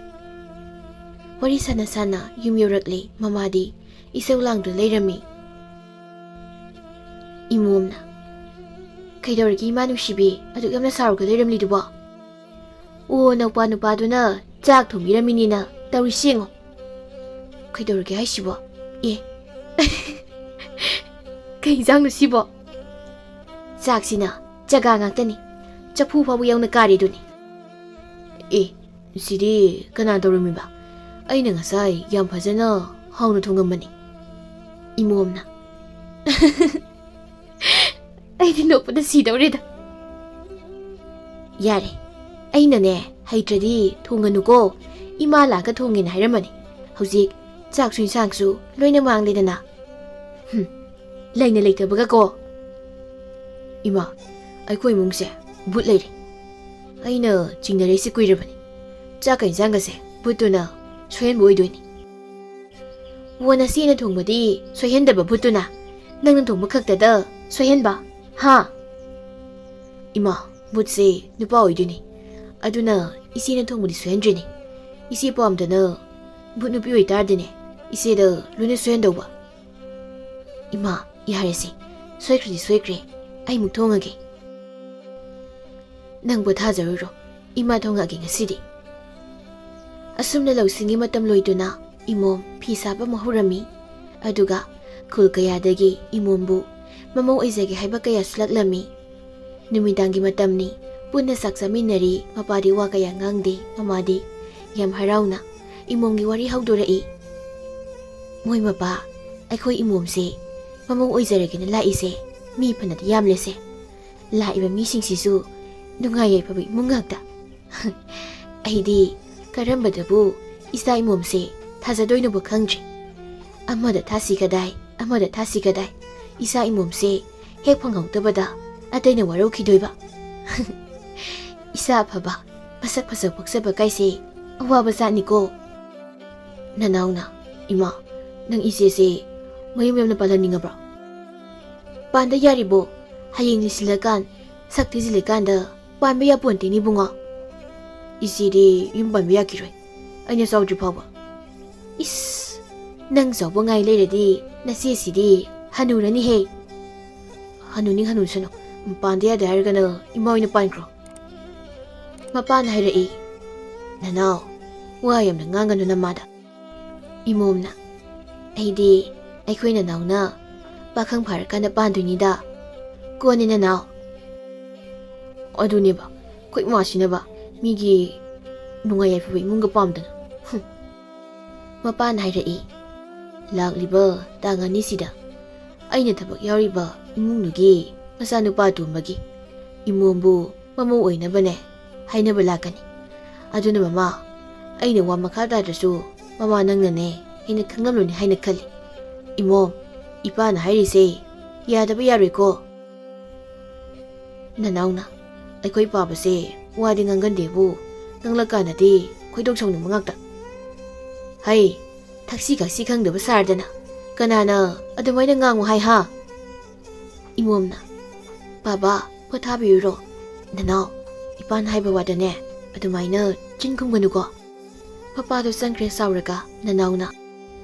ꯋꯥꯔꯤ ꯁꯥꯟꯅ ꯁꯥꯟꯅ ꯌꯨꯝ ꯌꯧꯔꯛꯂꯦ꯫ ꯃꯃꯥꯗꯤ ꯏꯁꯧ ꯂꯥꯡꯗꯨꯅ ꯂꯩꯔꯝꯃꯤ꯫ ꯏꯃꯣꯝꯅ, "ꯀꯩꯗꯧꯔꯒꯦ ꯏꯃꯥ ꯅꯨꯡꯁꯤꯕꯤ, ꯑꯗꯨꯛ ꯌꯥꯝꯅ ꯁꯥꯎꯔꯒ ꯂꯩꯔꯝꯂꯤꯗꯨꯕꯣ?" ꯑꯣ, ꯅꯧꯄꯥ ꯅꯨꯄꯥꯗꯨꯅ ꯆꯥꯛ ꯊꯣꯡꯕꯤꯔꯝꯃꯤꯅꯤꯅ ꯇꯧꯔꯤꯁꯤ ꯌꯦꯡꯉꯣ꯫ ꯀꯩꯗꯧꯔꯒꯦ ꯍꯥꯏꯁꯤꯕꯣ? ꯑꯦ꯫ ꯀꯩ ꯏꯟꯖꯥꯡꯅꯣ ꯁꯤꯕꯣ? ꯆꯥꯛꯁꯤꯅ ꯆꯒꯥ ꯉꯥꯛꯇꯅꯤ꯫ ꯆꯐꯨ ꯐꯥꯎꯕ ꯌꯥꯎꯅ ꯀꯥꯔꯤꯗꯨꯅꯤ꯫ ꯑꯦ, ꯁꯤꯗꯤ ꯀꯅꯥ ꯇꯧꯔꯝꯃꯤꯕ? ꯑꯩꯅ ꯉꯁꯥꯏ ꯌꯥꯝ ꯐꯖꯅ ꯍꯥꯎꯅ ꯊꯣꯡꯉꯝꯕꯅꯤ꯫ ꯏꯃꯣꯝꯅ꯫ ꯑꯩꯗꯤ ꯅꯣꯛꯄꯗ ꯁꯤꯗꯧꯔꯦꯗ꯫ ꯌꯥꯔꯦ, ꯑꯩꯅꯅꯦ, ꯍꯩꯇ꯭ꯔꯗꯤ ꯊꯣꯡꯒꯅꯨꯀꯣ, ꯏꯃꯥ ꯂꯥꯛꯑꯒ ꯊꯣꯡꯒꯦꯅ ꯍꯥꯏꯔꯝꯕꯅꯤ꯫ ꯍꯧꯖꯤꯛ ꯆꯥꯛꯁꯨ ꯏꯟꯁꯥꯡꯁꯨ ꯂꯣꯏꯅ ꯃꯥꯡꯂꯦꯗꯅ꯫ ꯍꯨꯝ, ꯂꯩꯅ ꯂꯩꯇꯕꯒ ꯀꯣ꯫ ꯏꯃꯥ, ꯑꯩꯈꯣꯏ ꯏꯃꯨꯡꯁꯦ ꯚꯨꯠ ꯂꯩꯔꯦ꯫ ꯑꯩꯅ ꯆꯤꯡꯅꯔꯛꯏꯁꯦ ꯀꯨꯏꯔꯕꯅꯤ꯫ ꯆꯥꯛꯀ ꯏꯟꯁꯥꯡꯒꯁꯦ ꯚꯨꯠꯇꯨꯅ ꯁꯣꯏꯍꯟꯕ ꯑꯣꯏꯗꯣꯏꯅꯤ꯫ ꯋꯣ, ꯅꯆꯦꯅ ꯊꯣꯡꯕꯗꯤ ꯁꯣꯏꯍꯟꯗꯕ ꯚꯨꯠꯇꯨꯅ ꯅꯪꯅ ꯊꯣꯡꯕ ꯈꯛꯇꯗ ꯁꯣꯏꯍꯟꯕ? ꯍꯥ? ꯏꯃꯥ, ꯚꯨꯠꯁꯦ ꯅꯨꯄꯥ ꯑꯣꯏꯗꯣꯏꯅꯤ꯫ ꯑꯗꯨꯅ ꯏꯆꯦꯅ ꯊꯣꯡꯕꯗꯤ ꯁꯣꯏꯍꯟꯗ꯭ꯔꯤꯅꯤ꯫ ꯏꯆꯦ ꯄꯥꯝꯗꯅ ꯚꯨꯠ ꯅꯨꯄꯤ ꯑꯣꯏꯇꯥꯔꯗꯤꯅꯦ, ꯏꯆꯦꯗ ꯂꯣꯏꯅ ꯁꯣꯏꯍꯟꯗꯧꯕ꯫ ꯏꯃꯥ, ꯌꯥꯔꯦꯁꯦ, ꯁꯣꯏꯈ꯭ꯔꯗꯤ ꯁꯣꯏꯈ꯭ꯔꯦ, ꯑꯩꯃꯨꯛ ꯊꯣꯡꯉꯒꯦ꯫ ꯅꯪ ꯄꯣꯊꯥꯖꯔꯨꯔꯣ, ꯏꯃꯥ ꯊꯣꯡꯉꯒꯦ ꯉꯁꯤꯗꯤ꯫ ꯑꯁꯨꯝꯅ ꯂꯧꯁꯤꯡꯒꯤ ꯃꯇꯝ ꯂꯣꯏꯗꯨꯅ ꯏꯃꯣꯝ ꯐꯤ ꯁꯥꯕ ꯑꯃꯨꯛ ꯍꯧꯔꯝꯃꯤ꯫ ꯑꯗꯨꯒ ꯈꯨꯜ ꯀꯌꯥꯗꯒꯤ ꯏꯃꯣꯝꯕꯨ ꯃꯃꯧ ꯑꯣꯏꯖꯒꯦ ꯍꯥꯏꯕ ꯀꯌꯥꯁꯨ ꯂꯥꯛꯂꯝꯃꯤ꯫ ꯅꯨꯃꯤꯗꯥꯡꯒꯤ ꯃꯇꯝꯅꯤ, ꯄꯨꯟꯅ ꯆꯥꯛ ꯆꯥꯃꯤꯟꯅꯔꯤ꯫ ꯃꯄꯥꯗꯤ ꯋꯥ ꯀꯌꯥ ꯉꯥꯡꯗꯦ, ꯃꯃꯥꯗꯤ ꯌꯥꯝ ꯍꯔꯥꯎꯅ ꯏꯃꯣꯝꯒꯤ ꯋꯥꯔꯤ ꯍꯧꯗꯣꯔꯛꯏ꯫ ꯃꯣꯏ ꯃꯄꯥ, ꯑꯩꯈꯣꯏ ꯏꯃꯣꯝꯁꯦ ꯃꯃꯧ ꯑꯣꯏꯖꯔꯒꯦꯅ ꯂꯥꯛꯏꯁꯦ ꯃꯤ ꯐꯅꯗꯤ ꯌꯥꯝꯂꯦꯁꯦ꯫ ꯂꯥꯛꯏꯕ ꯃꯤꯁꯤꯡꯁꯤꯁꯨ ꯅꯨꯡꯉꯥꯏ ꯌꯥꯏꯐꯕ ꯏꯃꯨꯡ ꯉꯥꯛꯇ꯫ ꯑꯩꯗꯤ ꯀꯔꯝꯕꯗꯕꯨ ꯏꯆꯥ ꯏꯃꯣꯝꯁꯦ ꯊꯥꯖꯗꯣꯏꯅꯣꯕꯨ ꯈꯪꯗ꯭ꯔꯦ꯫ ꯑꯃꯗ ꯊꯥꯁꯤ ꯀꯗꯥꯏ, ꯑꯃꯗ ꯊꯥꯁꯤ ꯀꯗꯥꯏ, ꯏꯆꯥ ꯏꯃꯣꯝꯁꯦ ꯍꯦꯛ ꯐꯪꯍꯧꯗꯕꯗ ꯑꯇꯩꯅ ꯋꯥꯔꯧꯈꯤꯗꯣꯏꯕ꯫ ꯏꯆꯥ ꯑꯐꯕ, ꯃꯁꯛ ꯐꯖꯕ ꯄꯣꯛꯆꯕ ꯀꯥꯏꯁꯦ ꯑꯋꯥꯕ ꯖꯥꯠꯅꯤꯀꯣ꯫ ꯅꯅꯥꯎꯅ, ꯏꯃꯥ, ꯅꯪ ꯏꯆꯦꯁꯦ ꯃꯌꯨꯝ ꯌꯥꯝꯅ ꯄꯥꯜꯍꯟꯅꯤꯡꯉꯕ꯭ꯔꯣ? ꯄꯥꯟꯗ ꯌꯥꯔꯤꯕꯣ? ꯍꯌꯦꯡ ꯂꯤꯁꯤꯜꯂꯀꯥꯟ, ꯁꯛ ꯊꯤꯖꯤꯜꯂꯀꯥꯟꯗ ꯄꯥꯟꯕ ꯌꯥꯄꯣꯟꯇꯦꯅꯦ ꯏꯕꯨꯡꯉꯣ꯫ ꯏꯆꯦꯗꯤ ꯌꯨꯝ ꯄꯥꯟꯕ ꯌꯥꯈꯤꯔꯣꯏ, ꯑꯩꯅ ꯆꯥꯎꯗ꯭ꯔꯤ ꯐꯥꯎꯕ꯫ ꯏꯁ, ꯅꯪ ꯆꯥꯎꯕ ꯉꯥꯏ ꯂꯩꯔꯗꯤ ꯅꯆꯦꯁꯤꯗꯤ ꯍꯅꯨꯔꯅꯤꯍꯦ꯫ ꯍꯅꯨꯅꯤꯡ ꯍꯅꯨꯁꯅꯨ, ꯄꯥꯟꯗ ꯌꯥꯗꯦ ꯍꯥꯏꯔꯒꯅ ꯏꯃꯥ ꯑꯣꯏꯅ ꯄꯥꯟꯈ꯭ꯔꯣ꯫ ꯃꯄꯥꯅ ꯍꯥꯏꯔꯛꯏ, "ꯅꯅꯥꯎ, ꯋꯥ ꯌꯥꯝꯅ ꯉꯥꯡꯒꯅꯨ ꯅꯃꯥꯗ꯫" ꯏꯃꯣꯝꯅ, "ꯑꯩꯗꯤ ꯑꯩꯈꯣꯏ ꯅꯅꯥꯎꯅ ꯄꯥꯈꯪ ꯐꯥꯔꯀꯥꯟꯗ ꯄꯥꯟꯗꯣꯏꯅꯤꯗ꯫ ꯀꯣꯟꯅꯦ ꯅꯅꯥꯎ꯫" ꯑꯗꯨꯅꯦꯕ, ꯑꯩꯈꯣꯏ ꯏꯃꯥꯁꯤꯅꯕ ꯃꯤꯒꯤ ꯅꯨꯡꯉꯥꯏ ꯌꯥꯏꯐꯕ ꯏꯃꯨꯡꯒ ꯄꯥꯝꯗꯅ꯫ ꯍꯨꯝ꯫ ꯃꯄꯥꯅ ꯍꯥꯏꯔꯛꯏ, "ꯂꯥꯛꯂꯤꯕ ꯇꯥꯡ ꯑꯅꯤꯁꯤꯗ ꯑꯩꯅ ꯊꯕꯛ ꯌꯥꯎꯔꯤꯕ ꯏꯃꯨꯡꯗꯨꯒꯤ ꯃꯆꯥꯅꯨꯄꯥ ꯑꯇꯣꯝꯕꯒꯤ ꯏꯃꯣꯝꯕꯨ ꯃꯃꯧ ꯑꯣꯏꯅꯕꯅꯦ ꯍꯥꯏꯅꯕ ꯂꯥꯛꯀꯅꯤ꯫ ꯑꯗꯨꯅ ꯃꯃꯥ, ꯑꯩꯅ ꯋꯥ ꯃꯈꯥ ꯇꯥꯗ꯭ꯔꯁꯨ ꯃꯃꯥ ꯅꯪꯅꯅꯦ ꯍꯦꯟꯅ ꯈꯪꯂꯝꯂꯅꯤ ꯍꯥꯏꯅ ꯈꯜꯂꯤ꯫ ꯏꯃꯣꯝ, ꯏꯄꯥꯅ ꯍꯥꯏꯔꯤꯁꯦ ꯌꯥꯗꯕ ꯌꯥꯔꯣꯏꯀꯣ꯫" ꯅꯅꯥꯎꯅ, "ꯑꯩꯈꯣꯏ ꯄꯥꯕꯁꯦ ꯋꯥꯗꯤ ꯉꯥꯡꯒꯟꯗꯦꯕꯨ, ꯉꯥꯡꯂꯛꯀꯥꯟꯗꯗꯤ ꯈꯣꯏꯗꯧ ꯁꯥꯎꯅꯤꯡꯕ ꯉꯥꯛꯇ꯫" "ꯍꯩ, ꯊꯛꯁꯤ ꯈꯥꯁꯤ ꯈꯪꯗꯕ ꯁꯥꯔꯗꯅ ꯀꯅꯥꯅ ꯑꯗꯨꯃꯥꯏꯅ ꯉꯥꯡꯉꯨ ꯍꯥꯏ ꯍꯥ?" ꯏꯃꯣꯝꯅ, "ꯄꯥꯕ, ꯄꯣꯊꯥꯕꯤꯔꯨꯔꯣ꯫ ꯅꯅꯥꯎ, ꯏꯄꯥꯅ ꯍꯥꯏꯕ ꯋꯥꯗꯅꯦ ꯑꯗꯨꯃꯥꯏꯅ ꯆꯤꯟ ꯈꯨꯝꯒꯅꯨꯀꯣ꯫" ꯃꯄꯥꯗꯣ ꯆꯪꯈ꯭ꯔꯦ ꯁꯥꯎꯔꯒ꯫ ꯅꯅꯥꯎꯅ,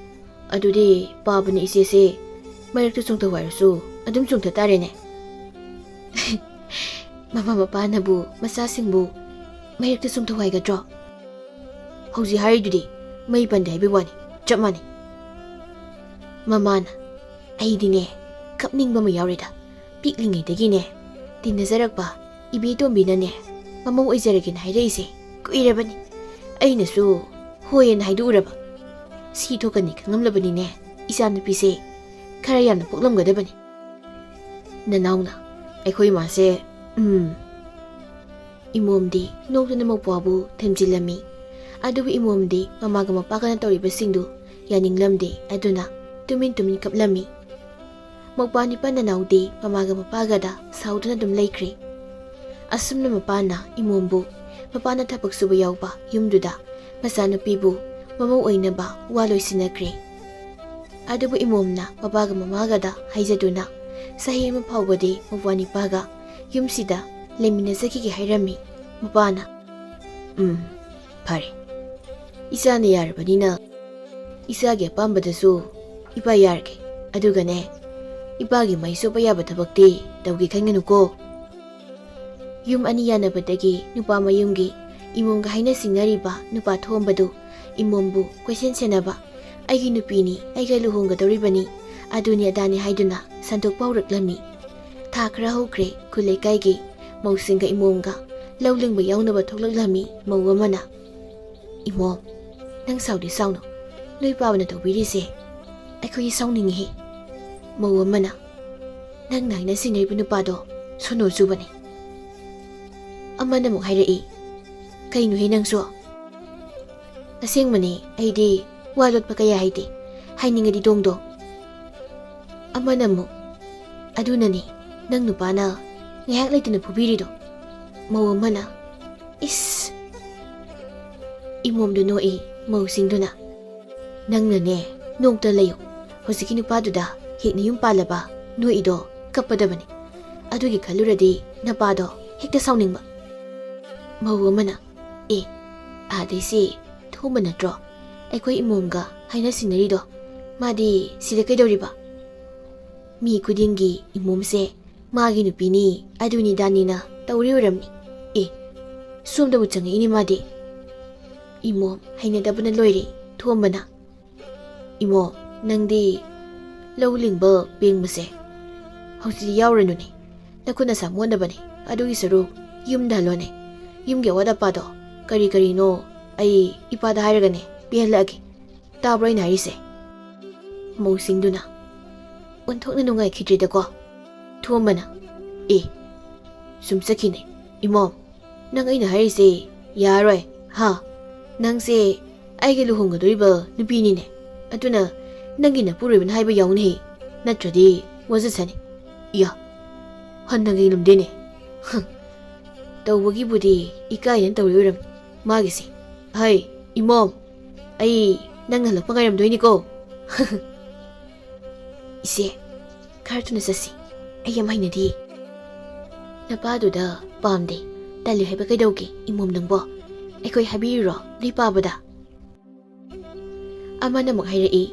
"ꯑꯗꯨꯗꯤ ꯄꯥꯕꯅ ꯏꯆꯦꯁꯦ ꯃꯔꯛꯇ ꯆꯣꯡꯊꯧ ꯍꯥꯏꯔꯁꯨ ꯑꯗꯨꯝ ꯆꯣꯡꯊ ꯇꯥꯔꯦꯅꯦ꯫" ꯃꯃꯥ ꯃꯄꯥꯅꯕꯨ ꯃꯆꯥꯁꯤꯡꯕꯨ ꯃꯔꯛꯇ ꯆꯣꯡꯊꯧ ꯍꯥꯏꯒꯗ꯭ꯔꯣ? ꯍꯧꯖꯤꯛ ꯍꯥꯏꯔꯤꯗꯨꯗꯤ ꯃꯩ ꯄꯟꯗꯦ ꯍꯥꯏꯕꯒꯤ ꯋꯥꯅꯤ, ꯆꯞ ꯃꯥꯟꯅꯩ꯫ ꯃꯃꯥꯅ, "ꯑꯩꯗꯤꯅꯦ ꯀꯞꯅꯤꯡꯕ ꯑꯃ ꯌꯥꯎꯔꯦꯗ꯫ ꯄꯤꯛꯂꯤꯉꯩꯗꯒꯤꯅꯦ ꯇꯤꯟꯅꯖꯔꯛꯄ ꯏꯕꯦꯇꯣꯝꯕꯤꯅꯅꯦ ꯃꯃꯧ ꯑꯣꯏꯖꯔꯒꯦꯅ ꯍꯥꯏꯔꯛꯏꯁꯦ ꯀꯨꯏꯔꯕꯅꯤ꯫ ꯑꯩꯅꯁꯨ ꯍꯣꯏꯑꯅ ꯍꯥꯏꯗꯣꯛꯎꯔꯕ꯫ ꯁꯤ ꯊꯣꯛꯀꯅꯤ ꯈꯪꯂꯝꯂꯕꯅꯤꯅꯦ ꯏꯆꯥꯅꯨꯄꯤꯁꯦ ꯈꯔ ꯌꯥꯝꯅ ꯄꯣꯛꯂꯝꯒꯗꯕꯅꯤ꯫" ꯅꯅꯥꯎꯅ, "ꯑꯩꯈꯣꯏ ꯃꯥꯁꯦ, ꯎꯝ꯫" ꯏꯃꯣꯝꯗꯤ ꯅꯣꯛꯇꯨꯅ ꯃꯧꯄ꯭ꯋꯥꯕꯨ ꯊꯦꯝꯖꯤꯜꯂꯝꯃꯤ꯫ ꯑꯗꯨꯕꯨ ꯏꯃꯣꯝꯗꯤ ꯃꯃꯥꯒ ꯃꯄꯥꯒꯅ ꯇꯧꯔꯤꯕꯁꯤꯡꯗꯨ ꯌꯥꯅꯤꯡꯂꯝꯗꯦ꯫ ꯑꯗꯨꯅ ꯇꯨꯃꯤꯟ ꯇꯨꯃꯤꯟ ꯀꯞꯂꯝꯃꯤ꯫ ꯃꯧꯄ꯭ꯋꯥ ꯅꯤꯄꯥ ꯅꯅꯥꯎꯗꯤ ꯃꯃꯥꯒ ꯃꯄꯥꯒꯗ ꯁꯥꯎꯗꯨꯅ ꯑꯗꯨꯝ ꯂꯩꯈ꯭ꯔꯦ꯫ ꯑꯁꯨꯝꯅ ꯃꯄꯥꯅ ꯏꯃꯣꯝꯕꯨ ꯃꯄꯥꯅ ꯊꯕꯛ ꯁꯨꯕ ꯌꯥꯎꯕ ꯌꯨꯝꯗꯨꯗ ꯃꯆꯥꯅꯨꯄꯤꯕꯨ ꯃꯃꯧ ꯑꯣꯏꯅꯕ ꯋꯥ ꯂꯣꯏꯁꯤꯟꯅꯈ꯭ꯔꯦ꯫ ꯑꯗꯨꯕꯨ ꯏꯃꯣꯝꯅ ꯃꯄꯥꯒ ꯃꯃꯥꯒꯗ ꯍꯥꯏꯖꯗꯨꯅ ꯆꯍꯤ ꯑꯃ ꯐꯥꯎꯕꯗꯤ ꯃꯧꯄ꯭ꯋꯥ ꯅꯤꯄꯥꯒ ꯌꯨꯝꯁꯤꯗ ꯂꯩꯃꯤꯟꯅꯖꯈꯤꯒꯦ ꯍꯥꯏꯔꯝꯃꯤ꯫ ꯃꯄꯥꯅ, "ꯎꯝ, ꯐꯔꯦ꯫ ꯏꯆꯥꯅ ꯌꯥꯔꯕꯅꯤꯅ ꯏꯆꯥꯒꯤ ꯑꯄꯥꯝꯕꯗꯁꯨ ꯏꯄꯥ ꯌꯥꯔꯒꯦ꯫ ꯑꯗꯨꯒꯅꯦ, ꯏꯄꯥꯒꯤ ꯃꯥꯏ ꯆꯣꯞꯄ ꯌꯥꯕ ꯊꯕꯛꯇꯤ ꯇꯧꯒꯦ ꯈꯟꯒꯅꯨꯀꯣ꯫" ꯌꯨꯝ ꯑꯅꯤ ꯌꯥꯅꯕꯗꯒꯤ ꯅꯨꯄꯥ ꯃꯌꯨꯝꯒꯤ ꯏꯃꯣꯝꯒ ꯍꯥꯏꯅ ꯁꯤꯡꯅꯔꯤꯕ ꯅꯨꯄꯥ ꯊꯣꯝꯕꯗꯨ ꯏꯃꯣꯝꯕꯨ ꯀꯣꯏꯁꯦꯟ ꯁꯦꯟꯅꯕ, "ꯑꯩꯒꯤ ꯅꯨꯄꯤꯅꯤ, ꯑꯩꯒ ꯂꯨꯍꯣꯡꯒꯗꯧꯔꯤꯕꯅꯤ, ꯑꯗꯨꯅꯤ ꯑꯗꯥꯅꯤ" ꯍꯥꯏꯗꯨꯅ ꯁꯟꯗꯣꯛꯄ ꯍꯧꯔꯛꯂꯝꯃꯤ꯫ ꯊꯥ ꯈꯔ ꯍꯧꯈ꯭ꯔꯦ, ꯈꯨꯜ ꯂꯩꯀꯥꯏꯒꯤ ꯃꯧꯁꯤꯡꯒ ꯏꯃꯣꯝꯒ ꯂꯧ ꯂꯤꯡꯕ ꯌꯥꯎꯅꯕ ꯊꯣꯛꯂꯛꯂꯝꯃꯤ ꯃꯧ ꯑꯃꯅ꯫ "ꯏꯃꯣꯝ, ꯅꯪ ꯁꯥꯎꯗꯤ ꯁꯥꯎꯅꯨ, ꯅꯣꯏ ꯄꯥꯕꯅ ꯇꯧꯕꯤꯔꯤꯁꯦ ꯑꯩꯈꯣꯏꯒꯤ ꯁꯥꯎꯅꯤꯡꯉꯤꯍꯦ"꯫ ꯃꯧ ꯑꯃꯅ, "ꯅꯪꯅ ꯍꯥꯏꯅ ꯁꯤꯡꯅꯔꯤꯕ ꯅꯨꯄꯥꯗꯣ ꯁꯣꯅꯣ ꯆꯨꯕꯅꯦ"꯫ ꯑꯃꯅ ꯑꯃꯨꯛ ꯍꯥꯏꯔꯛꯏ, "ꯀꯩꯅꯣꯍꯦ ꯅꯪꯁꯨ?" "ꯑꯁꯦꯡꯕꯅꯦ, ꯑꯩꯗꯤ ꯋꯥ ꯂꯣꯠꯄ ꯀꯌꯥ ꯍꯩꯇꯦ, ꯍꯥꯏꯅꯤꯡꯉꯗꯤ ꯗꯣꯡ ꯗꯣꯡ"꯫ ꯑꯃꯅ ꯑꯃꯨꯛ, "ꯑꯗꯨꯅꯅꯦ ꯅꯪ ꯅꯨꯄꯥꯅ ꯉꯥꯏꯍꯥꯛ ꯂꯩꯇꯅ ꯐꯨꯕꯤꯔꯤꯗꯣ"꯫ ꯃꯧ ꯑꯃꯅ, "ꯏꯁ!" ꯏꯃꯣꯝꯗꯨ ꯅꯣꯛꯏ, ꯃꯧꯁꯤꯡꯗꯨꯅ, "ꯅꯪꯅꯅꯦ ꯅꯣꯛꯇ ꯂꯩꯌꯨ, ꯍꯧꯖꯤꯛꯀꯤ ꯅꯨꯄꯥꯗꯨꯗ ꯍꯦꯛ ꯅꯌꯨꯝ ꯄꯥꯜꯂꯕ ꯅꯣꯛꯏꯗꯣ ꯀꯞꯄꯗꯕꯅꯤ꯫ ꯑꯗꯨꯒꯤ ꯈꯜꯂꯨꯔꯗꯤ ꯅꯄꯥꯗꯣ ꯍꯦꯛꯇ ꯁꯥꯎꯅꯤꯡꯕ"꯫ ꯃꯧ ꯑꯃꯅ, "ꯑꯦ, ꯑꯥꯗꯩꯁꯤ ꯊꯣꯝꯕ ꯅꯠꯇ꯭ꯔꯣ ꯑꯩꯈꯣꯏ ꯏꯃꯣꯝꯒ ꯍꯥꯏꯅ ꯁꯤꯡꯅꯔꯤꯗꯣ? ꯃꯥꯗꯤ ꯁꯤꯗ ꯀꯩꯗꯧꯔꯤꯕ?" "ꯃꯤ ꯈꯨꯗꯤꯡꯒꯤ ꯏꯃꯣꯝꯁꯦ ꯃꯥꯒꯤ ꯅꯨꯄꯤꯅꯤ, ꯑꯗꯨꯅꯤ ꯗꯥꯅꯤꯅ ꯇꯧꯔꯤ ꯑꯣꯏꯔꯝꯅꯤ꯫ ꯑꯦ, ꯁꯣꯝꯗꯕꯨ ꯆꯪꯉꯛꯏꯅꯦ ꯃꯥꯗꯤ"꯫ ꯏꯃꯣꯝ ꯍꯩꯅꯗꯕꯅ ꯂꯣꯏꯔꯦ꯫ ꯊꯣꯝꯕꯅ, "ꯏꯃꯣꯝ, ꯅꯪꯗꯤ ꯂꯧ ꯂꯤꯡꯕ ꯄꯦꯡꯕꯁꯦ ꯍꯧꯖꯤꯛꯇꯤ ꯌꯥꯎꯔꯅꯨꯅꯦ, ꯅꯈꯨꯠ ꯅꯁꯥ ꯃꯣꯠꯅꯕꯅꯦ꯫ ꯑꯗꯨꯒꯤ ꯁꯔꯨꯛ ꯌꯨꯝꯗ ꯍꯜꯂꯣꯅꯦ꯫ ꯌꯨꯝꯒꯤ ꯑꯋꯥꯠ ꯑꯄꯥꯗꯣ ꯀꯔꯤ ꯀꯔꯤꯅꯣ ꯑꯩ ꯏꯄꯥꯗ ꯍꯥꯏꯔꯒꯅꯦ ꯄꯤꯍꯜꯂꯛꯑꯒꯦ꯫ ꯇꯥꯕ꯭ꯔꯣ ꯑꯩꯅ ꯍꯥꯏꯔꯤꯁꯦ?" ꯃꯧꯁꯤꯡꯗꯨꯅ, "ꯑꯣꯟꯊꯣꯛꯅ ꯅꯨꯡꯉꯥꯏꯈꯤꯗ꯭ꯔꯦꯗꯀꯣ"꯫ ꯊꯣꯝꯕꯅ, "ꯑꯦ, ꯁꯨꯝ ꯆꯠꯈꯤꯅꯦ꯫ ꯏꯃꯣꯝ, ꯅꯪ ꯑꯩꯅ ꯍꯥꯏꯔꯤꯁꯦ ꯌꯥꯔꯣꯏ, ꯍꯥ? ꯅꯪꯁꯦ ꯑꯩꯒꯤ ꯂꯨꯍꯣꯡꯒꯗꯧꯔꯤꯕ ꯅꯨꯄꯤꯅꯤꯅꯦ꯫ ꯑꯗꯨꯅ ꯅꯪꯒꯤ ꯅꯄꯨꯔꯣꯏꯕꯅ ꯍꯥꯏꯕ ꯌꯥꯎꯅꯦꯍꯦ, ꯅꯠꯇ꯭ꯔꯗꯤ ꯋꯥꯖꯠꯁꯅꯤ꯫ ꯏꯌꯥ, ꯍꯟꯅ ꯌꯦꯡꯂꯝꯗꯦꯅꯦ꯫ ꯍꯝ, ꯇꯧꯕꯒꯤꯕꯨꯗꯤ ꯏꯀꯥꯏꯅ ꯇꯧꯔꯤ ꯑꯣꯏꯔꯝꯅꯤ ꯃꯥꯒꯤꯁꯦ꯫ ꯍꯩ, ꯏꯃꯣꯝ, ꯑꯩ ꯅꯪꯅ ꯍꯜꯂꯛꯄ ꯉꯥꯏꯔꯝꯗꯣꯏꯅꯤꯀꯣ"꯫ "ꯏꯆꯦ, ꯈꯔ ꯊꯨꯅ ꯆꯠꯁꯤ, ꯑꯩ ꯌꯥꯝ ꯍꯩꯅꯗꯦ"꯫ "ꯅꯄꯥꯗꯨꯗ ꯄꯥꯝꯗꯦ, ꯇꯜꯂꯤ ꯍꯥꯏꯕ ꯀꯩꯗꯧꯒꯦ ꯏꯃꯣꯝ ꯅꯪꯕꯣ? ꯑꯩꯈꯣꯏ ꯍꯥꯏꯕꯤꯔꯨꯔꯣ ꯅꯣꯏ ꯄꯥꯕꯗ"꯫ ꯑꯃꯅ ꯑꯃꯨꯛ ꯍꯥꯏꯔꯛꯏ,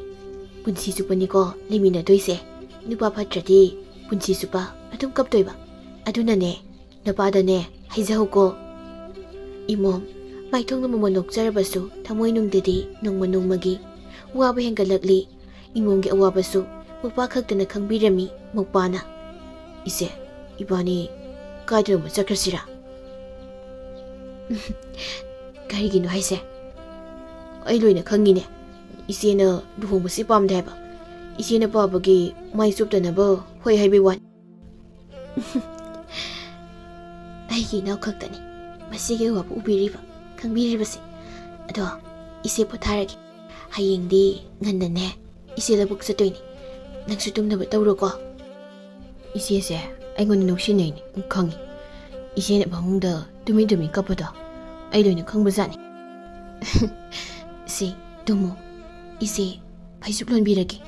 "ꯄꯨꯟꯁꯤ ꯆꯨꯞꯄꯅꯤꯀꯣ ꯂꯩꯃꯤꯟꯅꯗꯣꯏꯁꯦ꯫ ꯅꯨꯄꯥ ꯐꯠꯇ꯭ꯔꯗꯤ ꯄꯨꯟꯁꯤ ꯆꯨꯞꯄ ꯑꯗꯨꯝ ꯀꯞꯇꯣꯏꯕ꯫ ꯑꯗꯨꯅꯅꯦ, ꯅꯄꯥꯗꯅꯦ ꯍꯥꯏꯖꯍꯧꯀꯣ꯫ ꯏꯃꯣꯝ, ꯃꯥꯏꯊꯣꯡꯗ ꯃꯃꯣꯟ ꯅꯣꯛꯆꯔꯕꯁꯨ ꯊꯃꯣꯏꯅꯨꯡꯗꯗꯤ ꯅꯣꯡꯃ ꯅꯣꯡꯃꯒꯤ ꯋꯥꯕ ꯍꯦꯟꯒꯠꯂꯛꯂꯤ꯫ ꯏꯃꯣꯝꯒꯤ ꯑꯋꯥꯕꯁꯨ ꯃꯧꯄꯥ ꯈꯛꯇꯅ ꯈꯪꯕꯤꯔꯝꯃꯤ꯫ ꯃꯧꯄꯥꯅ, "ꯏꯆꯦ, ꯏꯕꯥꯅꯤ ꯀꯥꯏꯗꯅꯣꯃ ꯆꯠꯈ꯭ꯔꯁꯤꯔꯥ?" "ꯀꯔꯤꯒꯤꯅꯣ ꯍꯥꯏꯁꯦ?" "ꯑꯩ ꯂꯣꯏꯅ ꯈꯪꯉꯤꯅꯦ꯫ ꯏꯆꯦꯅ ꯂꯨꯍꯣꯡꯕꯁꯤ ꯄꯥꯝꯗꯦ ꯍꯥꯏꯕ꯫ ꯏꯆꯦꯅ ꯄꯥꯕꯒꯤ ꯃꯥꯏ ꯆꯨꯞꯇꯅꯕ ꯍꯣꯏ ꯍꯥꯏꯕꯩ ꯋꯥꯅꯤ꯫" "ꯑꯩꯒꯤ ꯏꯅꯥꯎ ꯈꯛꯇꯅꯤ ꯃꯁꯤꯒꯤ ꯑꯋꯥꯕ ꯎꯕꯤꯔꯤꯕ, ꯈꯪꯕꯤꯔꯤꯕꯁꯦ꯫ ꯑꯗꯣ ꯏꯆꯦ ꯄꯣꯊꯥꯔꯒꯦ꯫ ꯍꯌꯦꯡꯗꯤ ꯉꯟꯅꯅꯦ ꯏꯆꯦ ꯂꯧꯕꯨꯛ ꯆꯠꯇꯣꯏꯅꯤ꯫ ꯅꯪꯁꯨ ꯇꯨꯝꯅꯕ ꯇꯧꯔꯣꯀꯣ꯫" "ꯏꯆꯦꯁꯦ ꯑꯩꯉꯣꯟꯗ ꯅꯨꯡꯁꯤꯅꯩꯅꯦ, ꯈꯪꯉꯤ꯫ ꯏꯆꯦꯅ ꯐꯃꯨꯡꯗ ꯇꯨꯃꯤꯟ ꯇꯨꯃꯤꯟ ꯀꯞꯄꯗꯣ ꯑꯩ ꯂꯣꯏꯅ ꯈꯪꯕꯖꯥꯠꯅꯤ꯫" "ꯁꯤ, ꯇꯨꯝꯃꯨ꯫ ꯏꯆꯦ ꯐꯩꯖꯨꯞ ꯂꯣꯟꯕꯤꯔꯒꯦ꯫"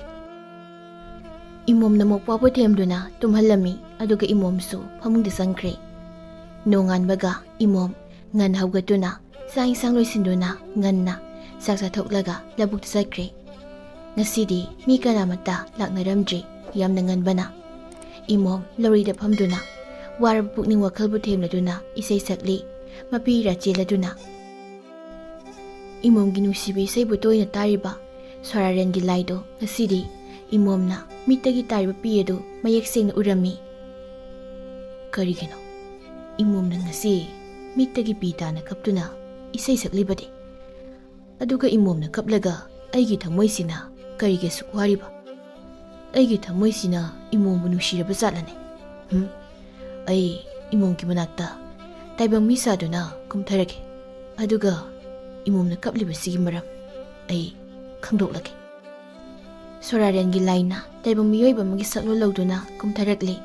ꯏꯃꯣꯝꯅ ꯃꯧꯄ꯭ꯋꯥꯕꯨ ꯊꯦꯝꯗꯨꯅ ꯇꯨꯝꯍꯜꯂꯝꯃꯤ, ꯑꯗꯨꯒ ꯏꯃꯣꯝꯁꯨ ꯐꯃꯨꯡꯗ ꯆꯪꯈ꯭ꯔꯦ꯫ ꯅꯣꯡꯉꯥꯟꯕꯒ ꯏꯃꯣꯝ ꯉꯟꯅ ꯍꯧꯒꯠꯇꯨꯅ ꯆꯥꯛ ꯏꯟꯁꯥꯡ ꯂꯣꯏꯁꯤꯟꯗꯨꯅ ꯉꯟꯅ ꯆꯥꯛ ꯆꯥꯊꯣꯛꯂꯒ ꯂꯧꯕꯨꯛꯇ ꯆꯠꯈ꯭ꯔꯦ꯫ ꯉꯁꯤꯗꯤ ꯃꯤ ꯀꯅꯥꯃꯠꯇ ꯂꯥꯛꯅꯔꯝꯗ꯭ꯔꯤ꯫ ꯌꯥꯝꯅ ꯉꯟꯕꯅ ꯏꯃꯣꯝ ꯂꯧꯔꯤꯗ ꯐꯝꯗꯨꯅ ꯋꯥꯔꯕ ꯄꯨꯛꯅꯤꯡ ꯋꯥꯈꯜꯕꯨ ꯊꯦꯝꯂꯗꯨꯅ ꯏꯁꯩ ꯁꯛꯂꯤ꯫ ꯃꯄꯤ ꯏꯔꯥ ꯆꯦꯜꯂꯗꯨꯅ ꯏꯃꯣꯝꯒꯤ ꯅꯨꯡꯁꯤꯕ ꯏꯁꯩꯕꯨ ꯇꯣꯏꯅ ꯇꯥꯔꯤꯕ ꯁꯣꯔꯥꯔꯦꯟꯒꯤ ꯂꯥꯏꯗꯣ ꯉꯁꯤꯗꯤ ꯏꯃꯣꯝꯅ ꯃꯤꯠꯇꯒꯤ ꯇꯥꯔꯤꯕ ꯄꯤ ꯑꯗꯨ ꯃꯌꯦꯛ ꯁꯦꯡꯅ ꯎꯔꯝꯃꯤ꯫ ꯀꯔꯤꯒꯤꯅꯣ ꯏꯃꯣꯝꯅ ꯉꯁꯤ ꯃꯤꯠꯇꯒꯤ ꯄꯤ ꯇꯥꯅ ꯀꯞꯇꯨꯅ ꯏꯁꯩ ꯁꯛꯂꯤꯕꯗꯤ? ꯑꯗꯨꯒ ꯏꯃꯣꯝꯅ ꯀꯞꯂꯒ ꯑꯩꯒꯤ ꯊꯃꯣꯏꯁꯤꯅ ꯀꯔꯤꯒꯤ ꯑꯁꯨꯛ ꯋꯥꯔꯤꯕ? ꯑꯩꯒꯤ ꯊꯃꯣꯏꯁꯤꯅ ꯏꯃꯣꯝꯕꯨ ꯅꯨꯡꯁꯤꯔꯕ ꯖꯥꯠꯂꯅꯦ? ꯍꯨꯝ? ꯑꯩ ꯏꯃꯣꯝꯒꯤ ꯃꯅꯥꯛꯇ ꯇꯥꯏꯕꯪ ꯃꯤ ꯁꯥꯗꯨꯅ ꯀꯨꯝꯊꯔꯒꯦ꯫ ꯑꯗꯨꯒ ꯏꯃꯣꯝꯅ ꯀꯞꯂꯤꯕꯁꯤꯒꯤ ꯃꯔꯝ ꯑꯩ ꯈꯪꯗꯣꯛꯂꯒꯦ꯫ ꯁꯣꯔꯥꯔꯦꯟꯒꯤ ꯂꯥꯏꯅ ꯇꯥꯏꯕꯪ ꯃꯤꯑꯣꯏꯕ ꯑꯃꯒꯤ ꯁꯛꯂꯣꯟ ꯂꯧꯗꯨꯅ ꯀꯨꯝꯊꯔꯛꯂꯦ꯫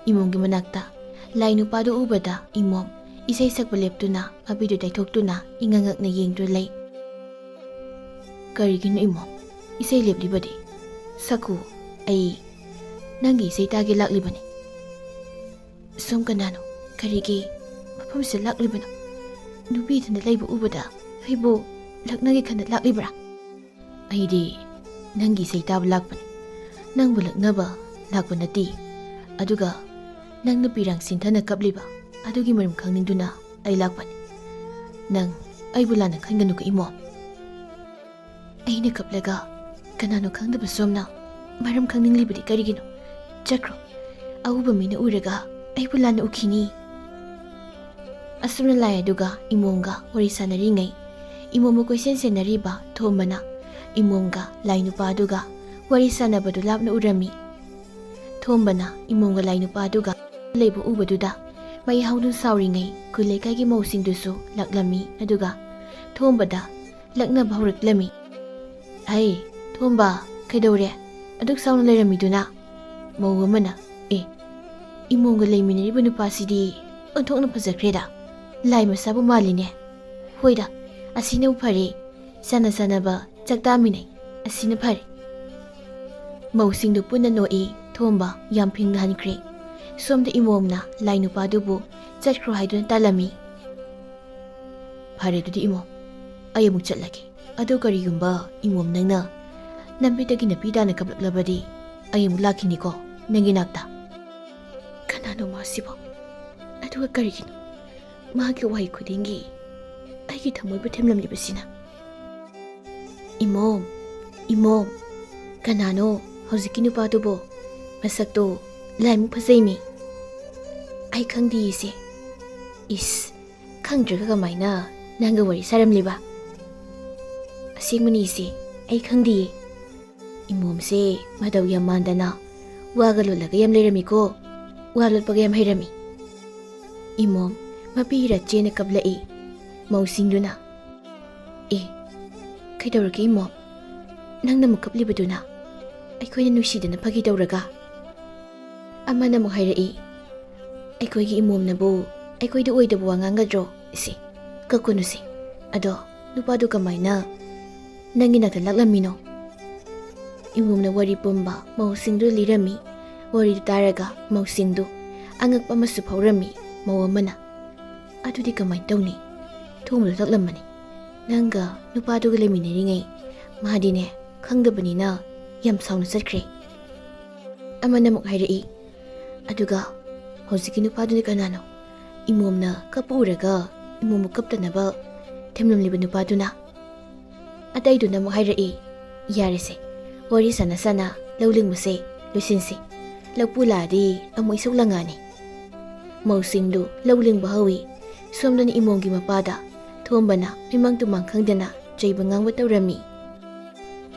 ꯏꯃꯣꯝꯒꯤ ꯃꯅꯥꯛꯇ ꯂꯥꯏ ꯅꯨꯄꯥꯗꯨ ꯎꯕꯗ ꯏꯃꯣꯝ ꯏꯁꯩ ꯁꯛꯄ ꯂꯦꯞꯇꯨꯅ ꯃꯄꯤꯗꯨ ꯇꯩꯊꯣꯛꯇꯨꯅ ꯏꯉꯛ ꯉꯛꯅ ꯌꯦꯡꯗꯨꯅ ꯂꯩ꯫ ꯀꯔꯤꯒꯤꯅꯣ ꯏꯃꯣꯝ? ꯏꯁꯩ ꯂꯦꯞꯂꯤꯕꯗꯤ? ꯁꯛꯈꯨ, ꯑꯩ ꯅꯪꯒꯤ ꯏꯁꯩ ꯇꯥꯒꯦ ꯂꯥꯛꯂꯤꯕꯅꯤ꯫ ꯁꯣꯝ ꯀꯅꯥꯅꯣ? ꯀꯔꯤꯒꯤ ꯃꯐꯝꯁꯤꯗ ꯂꯥꯛꯂꯤꯕꯅꯣ? ꯅꯨꯄꯤ ꯏꯊꯟꯗ ꯂꯩꯕ ꯎꯕꯗ ꯑꯩꯕꯨ ꯂꯛꯅꯒꯦ ꯈꯟꯗ ꯂꯥꯛꯂꯤꯕ꯭ꯔꯥ? ꯑꯩꯗꯤ ꯅꯪꯒꯤ ꯏꯁꯩ ꯇꯥꯕ ꯂꯥꯛꯄꯅꯤ꯫ ꯅꯪꯕꯨ ꯂꯛꯅꯕ ꯂꯥꯛꯄ ꯅꯠꯇꯦ꯫ ꯑꯗꯨꯒ ꯅꯪꯅ ꯄꯤꯔꯥꯡ ꯁꯤꯟꯊꯅ ꯀꯞꯂꯤꯕ ꯑꯗꯨꯒꯤ ꯃꯔꯝ ꯈꯪꯅꯤꯡꯗꯨꯅ ꯑꯩ ꯂꯥꯛꯄꯅꯤ꯫ ꯅꯪ ꯑꯩꯕꯨ ꯂꯥꯟꯅ ꯈꯟꯒꯅꯨꯀꯣ ꯏꯃꯣꯝ꯫ ꯑꯩꯅ ꯀꯞꯂꯒ ꯀꯅꯥꯅꯣ ꯈꯪꯗꯕ ꯁꯣꯝꯅ ꯃꯔꯝ ꯈꯪꯅꯤꯡꯂꯤꯕꯗꯤ ꯀꯔꯤꯒꯤꯅꯣ? ꯆꯠꯈ꯭ꯔꯣ꯫ ꯑꯎꯕ ꯃꯤꯅ ꯎꯔꯒ ꯑꯩꯕꯨ ꯂꯥꯟꯅ ꯎꯈꯤꯅꯤ꯫ ꯑꯁꯨꯝꯅ ꯂꯥꯏ ꯑꯗꯨꯒ ꯏꯃꯣꯝꯒ ꯋꯥꯔꯤ ꯁꯥꯟꯅꯔꯤꯉꯩ, ꯏꯃꯣꯝꯕꯨ ꯀꯣꯏꯁꯦꯟ ꯁꯦꯟꯅꯔꯤꯕ ꯊꯣꯝꯕꯅ ꯏꯃꯣꯝꯒ ꯂꯥꯏ ꯅꯨꯄꯥ ꯑꯗꯨꯒ ꯋꯥꯔꯤ ꯁꯥꯟꯅꯕꯗꯨ ꯂꯥꯞꯅ ꯎꯔꯝꯃꯤ꯫ ꯊꯣꯝꯕꯅ ꯏꯃꯣꯝꯒ ꯂꯥꯏ ꯅꯨꯄꯥ ꯑꯗꯨꯒ ꯂꯩꯕ ꯎꯕꯗꯨꯗ ꯃꯩ ꯍꯧꯅ ꯁꯥꯎꯔꯤꯉꯩ ꯈꯨꯜ ꯂꯩꯀꯥꯏꯒꯤ ꯃꯧꯁꯤꯡꯗꯨꯁꯨ ꯂꯥꯛꯂꯝꯃꯤ, ꯑꯗꯨꯒ ꯊꯣꯝꯕꯗ ꯂꯛꯅꯕ ꯍꯧꯔꯛꯂꯝꯃꯤ꯫ "ꯍꯩ, ꯊꯣꯝꯕ, ꯀꯩꯗꯧꯔꯦ? ꯑꯗꯨꯛ ꯁꯥꯎꯅ ꯂꯩꯔꯝꯃꯤꯗꯨꯅ?" ꯃꯧ ꯑꯃꯅ, "ꯑꯦ, ꯏꯃꯣꯝꯒ ꯂꯩꯃꯤꯟꯅꯔꯤꯕ ꯅꯨꯄꯥꯁꯤꯗꯤ ꯑꯣꯟꯊꯣꯛꯅ ꯐꯖꯈ꯭ꯔꯦꯗ꯫ ꯂꯥꯏ ꯃꯆꯥꯕꯨ ꯃꯥꯜꯂꯤꯅꯦ꯫ ꯍꯣꯏꯗ, ꯑꯁꯤꯅꯕꯨ ꯐꯔꯦ꯫ ꯆꯥꯟꯅ ꯆꯥꯟꯅꯕ ꯆꯥꯛ ꯆꯥꯃꯤꯟꯅꯩ꯫ ꯑꯁꯤꯅ ꯐꯔꯦ꯫" ꯃꯧꯁꯤꯡꯗꯨ ꯄꯨꯟꯅ ꯅꯣꯛꯏ꯫ ꯊꯣꯝꯕ ꯌꯥꯝ ꯐꯤꯡꯅꯍꯟꯈ꯭ꯔꯦ꯫ ꯁꯣꯝꯗ ꯏꯃꯣꯝꯅ ꯂꯥꯏ ꯅꯨꯄꯥꯗꯨꯕꯨ ꯆꯠꯈ꯭ꯔꯣ ꯍꯥꯏꯗꯨꯅ ꯇꯥꯜꯂꯝꯃꯤ꯫ "ꯐꯔꯦ ꯑꯗꯨꯗꯤ ꯏꯃꯣꯝ, ꯑꯩ ꯑꯃꯨꯛ ꯆꯠꯂꯒꯦ꯫ ꯑꯗꯣ ꯀꯔꯤꯒꯨꯝꯕ ꯏꯃꯣꯝ ꯅꯪꯅ ꯂꯝꯕꯤꯗꯒꯤ ꯅꯥꯄꯤ ꯇꯥꯅ ꯀꯞꯂꯛꯂꯕꯗꯤ ꯑꯩ ꯑꯃꯨꯛ ꯂꯥꯛꯈꯤꯅꯤꯀꯣ ꯅꯪꯒꯤ ꯅꯥꯛꯇ꯫" "ꯀꯅꯥꯅꯣ ꯃꯥꯁꯤꯕꯣ? ꯑꯗꯨꯒ ꯀꯔꯤꯒꯤꯅꯣ ꯃꯥꯒꯤ ꯋꯥꯍꯩ ꯈꯨꯗꯤꯡꯒꯤ ꯑꯩꯒꯤ ꯊꯃꯣꯏꯕꯨ ꯊꯦꯝꯂꯝꯂꯤꯕꯁꯤꯅ?" "ꯏꯃꯣꯝ, ꯏꯃꯣꯝ, ꯀꯅꯥꯅꯣ ꯍꯧꯖꯤꯛꯀꯤ ꯅꯨꯄꯥꯗꯨꯕꯣ? ꯃꯁꯛꯇꯣ ꯂꯥꯏꯃꯨꯛ ꯐꯖꯩꯃꯤ꯫" "ꯑꯩ ꯈꯪꯗꯤꯌꯦ ꯏꯆꯦ꯫" "ꯏꯁ, ꯈꯪꯗ꯭ꯔꯒ ꯀꯃꯥꯏꯅ ꯅꯪꯒ ꯋꯥꯔꯤ ꯁꯥꯔꯝꯂꯤꯕ?" "ꯑꯁꯦꯡꯕꯅꯤ ꯏꯆꯦ, ꯑꯩ ꯈꯪꯗꯤꯌꯦ꯫ ꯏꯃꯣꯝꯁꯦ ꯃꯇꯧ ꯌꯥꯝ ꯃꯥꯟꯗꯅ ꯋꯥꯒ ꯂꯣꯠꯂꯒ ꯌꯥꯝ ꯂꯩꯔꯝꯃꯤꯀꯣ꯫ ꯋꯥ ꯂꯣꯠꯄꯒ ꯌꯥꯝ ꯍꯩꯔꯝꯃꯤ꯫" ꯏꯃꯣꯝ ꯃꯄꯤ ꯏꯔꯥ ꯆꯦꯟꯅ ꯀꯞꯂꯛꯏ꯫ ꯃꯧꯁꯤꯡꯗꯨꯅ, "ꯑꯦ, ꯀꯩꯗꯧꯔꯒꯦ ꯏꯃꯣꯝ? ꯅꯪꯅ ꯑꯃꯨꯛ ꯀꯞꯂꯤꯕꯗꯨꯅ?" ꯑꯩꯈꯣꯏꯅ ꯅꯨꯡꯁꯤꯗꯅ ꯐꯥꯒꯤ ꯇꯧꯔꯒ꯫ ꯑꯃꯅ ꯑꯃꯨꯛ ꯍꯥꯏꯔꯛꯏ, "ꯑꯩꯈꯣꯏꯒꯤ ꯏꯃꯣꯝꯅꯕꯨ ꯑꯩꯈꯣꯏꯗ ꯑꯣꯏꯗꯕ ꯋꯥ ꯉꯥꯡꯒꯗ꯭ꯔꯣ? ꯏꯁꯦ, ꯀꯞꯀꯅꯨꯁꯦ꯫ ꯑꯗꯣ ꯅꯨꯄꯥꯗꯨ ꯀꯃꯥꯏꯅ ꯅꯪꯒꯤ ꯅꯥꯛꯇ ꯂꯥꯛꯂꯝꯃꯤꯅꯣ?" ꯏꯃꯣꯝꯅ ꯋꯥꯔꯤ ꯄꯨꯝꯕ ꯃꯧꯁꯤꯡꯗꯨ ꯂꯤꯔꯝꯃꯤ꯫ ꯋꯥꯔꯤꯗꯨ ꯇꯥꯔꯒ ꯃꯧꯁꯤꯡꯗꯨ ꯑꯉꯛꯄ ꯑꯃꯁꯨ ꯐꯥꯎꯔꯝꯃꯤ꯫ ꯃꯧ ꯑꯃꯅ, "ꯑꯗꯨꯗꯤ ꯀꯃꯥꯏꯅ ꯇꯧꯅꯤ? ꯊꯣꯡꯕꯗꯨ ꯂꯥꯛꯂꯝꯕꯅꯤ꯫ ꯅꯪꯒ ꯅꯨꯄꯥꯗꯨꯒ ꯂꯩꯃꯤꯟꯅꯔꯤꯉꯩ ꯃꯥꯗꯤꯅꯦ ꯈꯪꯗꯕꯅꯤꯅ ꯌꯥꯝ ꯁꯥꯎꯅ ꯆꯠꯈ꯭ꯔꯦ꯫" ꯑꯃꯅ ꯑꯃꯨꯛ ꯍꯥꯏꯔꯛꯏ, "ꯑꯗꯨꯒ ꯍꯧꯖꯤꯛꯀꯤ ꯅꯨꯄꯥꯗꯨꯅ ꯀꯅꯥꯅꯣ? ꯏꯃꯣꯝꯅ ꯀꯞꯄ ꯎꯔꯒ ꯏꯃꯣꯝꯕꯨ ꯀꯞꯇꯅꯕ ꯊꯦꯝꯂꯝꯂꯤꯕ ꯅꯨꯄꯥꯗꯨꯅ꯫ ꯑꯇꯩꯗꯨꯅ ꯑꯃꯨꯛ ꯍꯥꯏꯔꯛꯏ, "ꯌꯥꯔꯦꯁꯦ, ꯋꯥꯔꯤ ꯁꯥꯟꯅ ꯁꯥꯟꯅ ꯂꯧ ꯂꯤꯡꯕꯁꯦ ꯂꯣꯏꯁꯤꯟꯁꯤ꯫ ꯂꯧꯄꯨ ꯂꯥꯛꯑꯗꯤ ꯑꯃꯨꯛ ꯏꯁꯧ ꯂꯪꯉꯛꯑꯅꯤ꯫" ꯃꯧꯁꯤꯡꯗꯨ ꯂꯧ ꯂꯤꯡꯕ ꯍꯧꯏ꯫ ꯁꯣꯝꯗꯅ ꯏꯃꯣꯝꯒꯤ ꯃꯄꯥꯗ ꯊꯣꯝꯕꯅ ꯃꯤꯃꯥꯡ ꯇꯨꯃꯥꯡ ꯈꯪꯗꯅ ꯆꯩꯕ ꯉꯥꯡꯕ ꯇꯧꯔꯝꯃꯤ꯫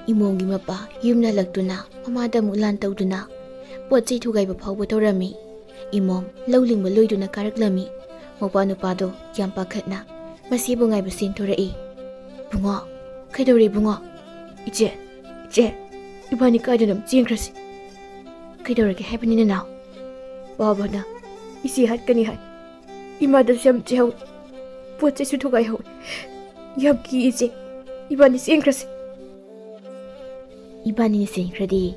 ꯏꯃꯣꯝꯒꯤ ꯃꯄꯥ ꯌꯨꯝꯗ ꯍꯜꯂꯛꯇꯨꯅ ꯃꯃꯥꯗ ꯑꯃꯨꯛ ꯂꯥꯟ ꯇꯧꯗꯨꯅ ꯄꯣꯠ ꯆꯩ ꯊꯨꯒꯥꯏꯕ ꯐꯥꯎꯕ ꯇꯧꯔꯝꯃꯤ꯫ ꯏꯃꯣꯝ ꯂꯧ ꯂꯤꯡꯕ ꯂꯣꯏꯗꯨꯅ ꯀꯥꯔꯛꯂꯝꯃꯤ꯫ ꯃꯧꯄꯥ ꯅꯨꯄꯥꯗꯣ ꯌꯥꯝ ꯄꯥꯈꯠꯅ ꯃꯁꯤꯕꯨ ꯉꯥꯏꯕ ꯆꯦꯟꯊꯣꯔꯛꯏ꯫ "ꯕꯨꯡꯉꯣ, ꯀꯩꯗꯧꯔꯦ ꯏꯕꯨꯡꯉꯣ?" "ꯏꯆꯦ, ꯏꯆꯦ, ꯏꯕꯥꯅꯤ ꯀꯥꯏꯗꯅꯣꯝ ꯆꯦꯟꯈ꯭ꯔꯁꯤ꯫" "ꯀꯩꯗꯧꯔꯒꯦ ꯍꯥꯏꯕꯅꯤ ꯅꯅꯥꯎ?" "ꯕꯥꯕꯅ ꯏꯆꯦ ꯍꯥꯠꯀꯅꯤ ꯍꯥꯏ꯫ ꯏꯃꯥꯗꯁꯨ ꯌꯥꯝ ꯆꯩꯍꯧꯏ꯫ ꯄꯣꯠ ꯆꯩꯁꯨ ꯊꯨꯒꯥꯏꯍꯧꯏ꯫ ꯌꯥꯝ ꯀꯤ ꯏꯆꯦ꯫ ꯏꯕꯥꯅꯤ ꯆꯦꯟꯈ꯭ꯔꯁꯤ꯫" "ꯏꯕꯥꯅꯤꯅ ꯆꯦꯟꯈ꯭ꯔꯗꯤ